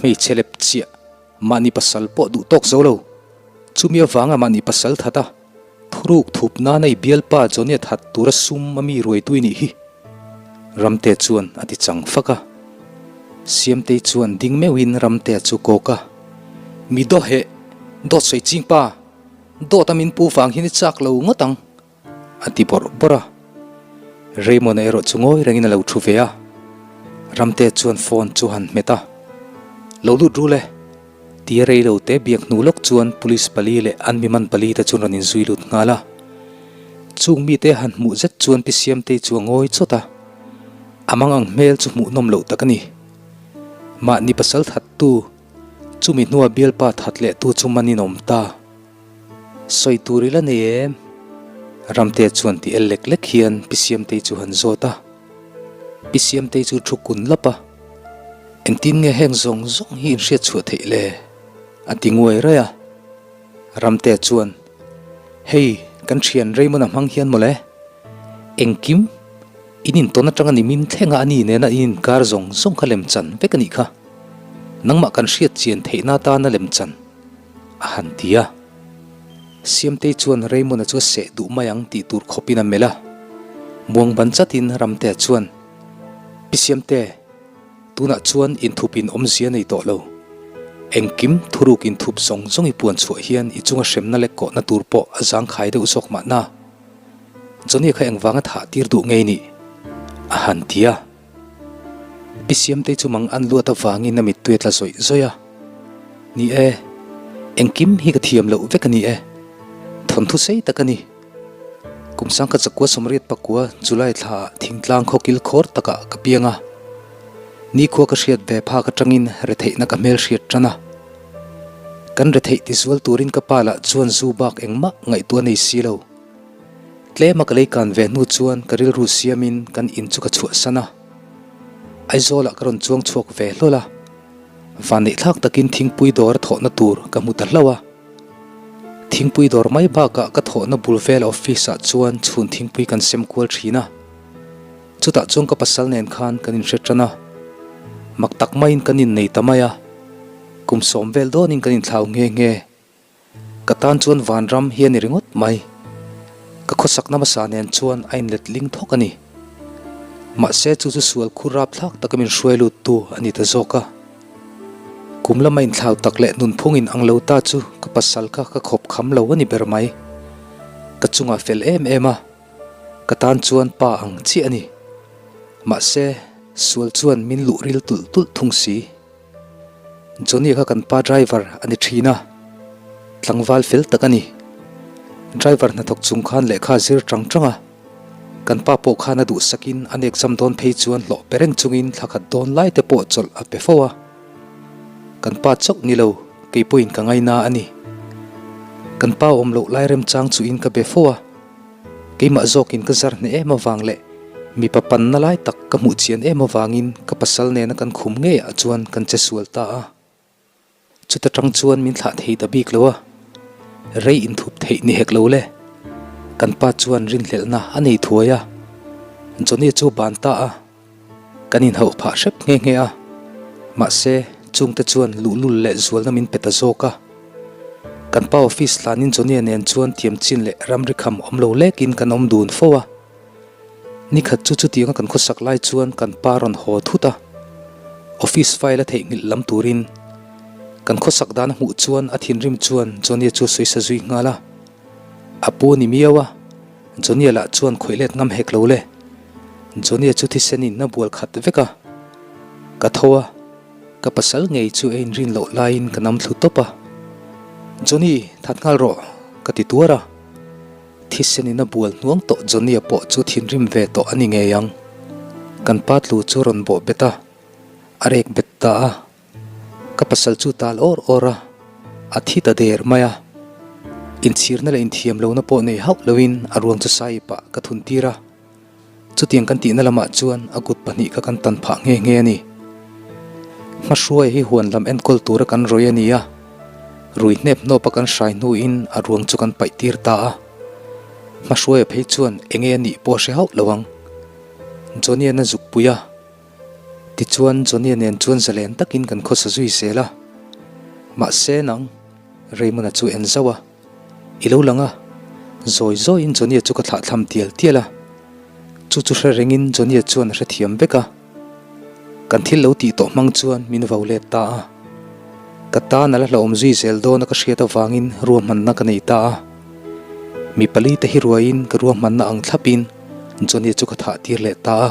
Hmeichhe lep chiah mahni pasal pawh duh tawk zo lo. Chumi avanga mahni pasal that a, thuruk thup nana i bialpa Johnny-a that tura sum a mi ruaitu i nih hi. Ramtea chuan a ti chang fak a. Siamtei chuan ding meuhin Ramtea chu kawk a, Mi daw heh, dawt sawi ching pa, dawt a min pu vang hian i chak lo ngawt ang. A ti bawrh bawrh a. Raymond-a erawh chu ngawi rengin a lo thu ve a. Ramte chuan phone chu han hmet a. Lo lut rul e. Tia rei lo te biak hnu lawk chuan police pali leh an mi man pali te chuan rawn inzui lut nghal a. Chung mite han hmuh zet chuan Pi Siamtei chu a ngawi chawt a. A mang ang hmel chu hmuhnawm loh tak a ni. Mahni pasal thattu, chumi hnua bialpa that lehtu chu manin a awm ta. Sawi tur i la nei em? Ramtea chuan ti el lek lek hian Pi Siamtei chu han zawt a. Pi Siamtei chu thu kun lap a, Engtin nge heng zawng zawng hi in hriat chhuah theih le? a ti nguai raih a. Ramtea chuan, Hei, kan thian Raymond-a hmang hian mawle. Engkim, in intawn atanga ni min thlenga a ni nena in inkar zawng zawng kha lemchan vek a nih kha. Nangmah kan hriat chian theihna atana lemchan. A han ti a. Siamtei chuan Raymond-a chu a seh duh mai ang tih tur khawpin a melh a. Muang ban chatin Ramtea chuan, Pi Siamte, tunah chuan inthupin awmzia nei tawh lo. Engkim thuruk inthup zawng zawng i puan chhuah hian i chunga hremna leh kawhna tur pawh a zangkhai deuh zawk mahna. Johnny kha engvanga thah tir duh ngei nih? A han ti a. Pi Siamtei chu mang an luat avangin a mittui a tla zawih zawih a. Ni e, engkim hi ka thiam loh vek a ni e. Thawnthu sei tak a ni. Kum sangkhat zakua sawmriat pakua July thlaah thingtlang khawkil khawr takah ka piang a. Nikhua ka hriat ve phak atangin retheihna ka hmelhriat tan a. Kan retheih tizual turin ka pa lah chuan zu bak engmah ngaihtuah nei si lo. Tlema ka lei kan ve hnu chuan ka rilru siamin kan in chu ka chhuahsan a. Aizawlah ka rawn chuang chhuak ve hlawl a. Vanneihthlak takin thingpui dawr a thawhna tur ka hmu ta hlauh a. Thingpui dawr mai bakah ka thawhna bul vel office ah chuan chhun thingpui kan sem kual thin a. Chutah chuan ka pasal nen khan kan inhre tan a. Mak tak maiin kan innei ta mai a. Kum sawm vel dawnin kan inthlau nghe nghe. Ka tan chuan vanram hi a ni ringawt mai. Ka khawsakna hmasa nen chuan a inlet ling thawk a ni. Mahse chu chu sual khur rapthlak taka min hruai luttu a ni ta zawk a. Kum lama inthlau tak leh nunphung in ang lo ta chu ka pasal kha ka khawp kham lo a ni ber mai. Ka chungah fel em em a, ka tan chuan pa ang chiah a ni. Mahse sual chuan min luh ril tulh tulh thung si. Johnny kha kan pa driver a ni thin a, tlangval fel tak a ni. Driver hnathawk chung khan lehkha a zir tang tang a, kan pa pawh khan a duhsakin an exam dawn phei chuan hlawh pe reng chungin thla khat dawn lai te pawh chawlh a pe fo a. Kan pa chauh ni lo, kei pawhin ka ngaina a ni. Kan pa awm loh lai remchang chuhin ka be fo a. Keimah zawkin ka zar hneh em avang leh mipa panna lai tak ka hmuh chian em avangin ka pasal nena kan khum ngeiah chuan kan che sual ta a. Chuta tang chuan min thlah thei ta bik lo a, rei inthup theih ni hek lo le. Kan pa chuan rinhlelhna a nei thuai a, Johnny chu ban ta a. Kan inhauh phah hrep nghe nghe a, mahse chungte chuan luhlul leh zualna min pe ta zawk a. Kan pa office hlanin Johnny-a nen chuan thiamchin leh ramri kham awm lo lekin kan awm dun fo a. Nikhat chu chutianga kan khawsak lai chuan kan pa rawn haw thut a, office file a theihnghilh lam turin. Kan khawsak dan a hmuh chuan a thinrim chuan Johnny-a chu a sawi sa zui nghal a. A pu a ni miau a. Johnny-a lah chuan khawih let ngam hek lo le. Johnny-a chu thisen in a bual khat vek a. Ka tho a, ka pasal ngei chu a inrin loh laiin ka nam thlu tawp a. Johnny, that nghal rawh, ka ti tuar a. Thisen in a bual hnuang tawh Johnny-a pawh chu thinrim ve tawh a ni ngei ang. Kan pa tlu chu rawn bawh bet a, a rek bet ta a. Ka pasal chu tal awr awr a, a thi ta der mai a. Inchhirna leh inthiam lohna pawh nei hauh loin a ruang chu saipah ka thun tir a. Chutiang kan tihna lamah chuan a kut pahnih kha kan tan phah nghe nghe a ni. Hmahruai hi huan lam enkawl tura kan rawih a ni a, rui hnep hnawpa kan hrai hnuin a ruang chu kan paih tir ta a. Hmahruaia phei chuan enge a nih pawh a hre hauh lo ang. Johnny-a'n a zukpui a. Tichuan Johnny-a nen chuan zalen takin kan khawsa zui zel a. Mahse nang, Raymond-a chu en zauh a, I lo lang a. Zawi zawiin Johnny-a chu ka thlahthlam tial tial a. Chu chu hre rengin Johnny-a chuan a hrethiam vek a. Kan thil lo tih tawh hmang chuan min vau let ta a. Ka tan a la hlauhawm zui zel dawn a ka hriat avangin ruahmanna ka nei ta a. Mi pali te hi ruaiin ka ruahmanna ang thlapin Johnny-a chu ka thah tir leh ta a.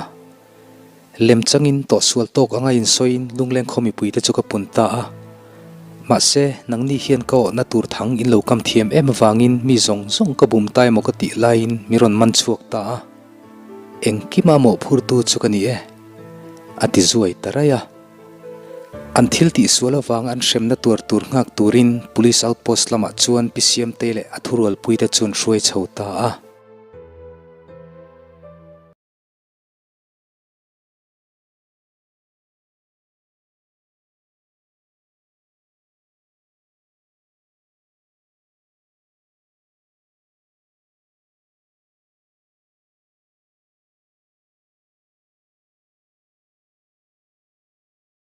Lem changin tawhsual tawk anga insawiin lungleng khaw mipuite chu ka pun ta a. Mahse, nangni hian ka awhna tur thang in lo kam thiam em avangin mi zawng zawng ka bum ta emaw ka tih laiin mi rawn man chhuak ta a. Engkima mawhphurtu chu ka ni e, a ti zuai ta raih a. An thil tihsual avanga an hremna tuar tur nghak turin Police Outpost lamah chuan Pi Siamtei leh a thurualpuite chu an hruai chho ta a.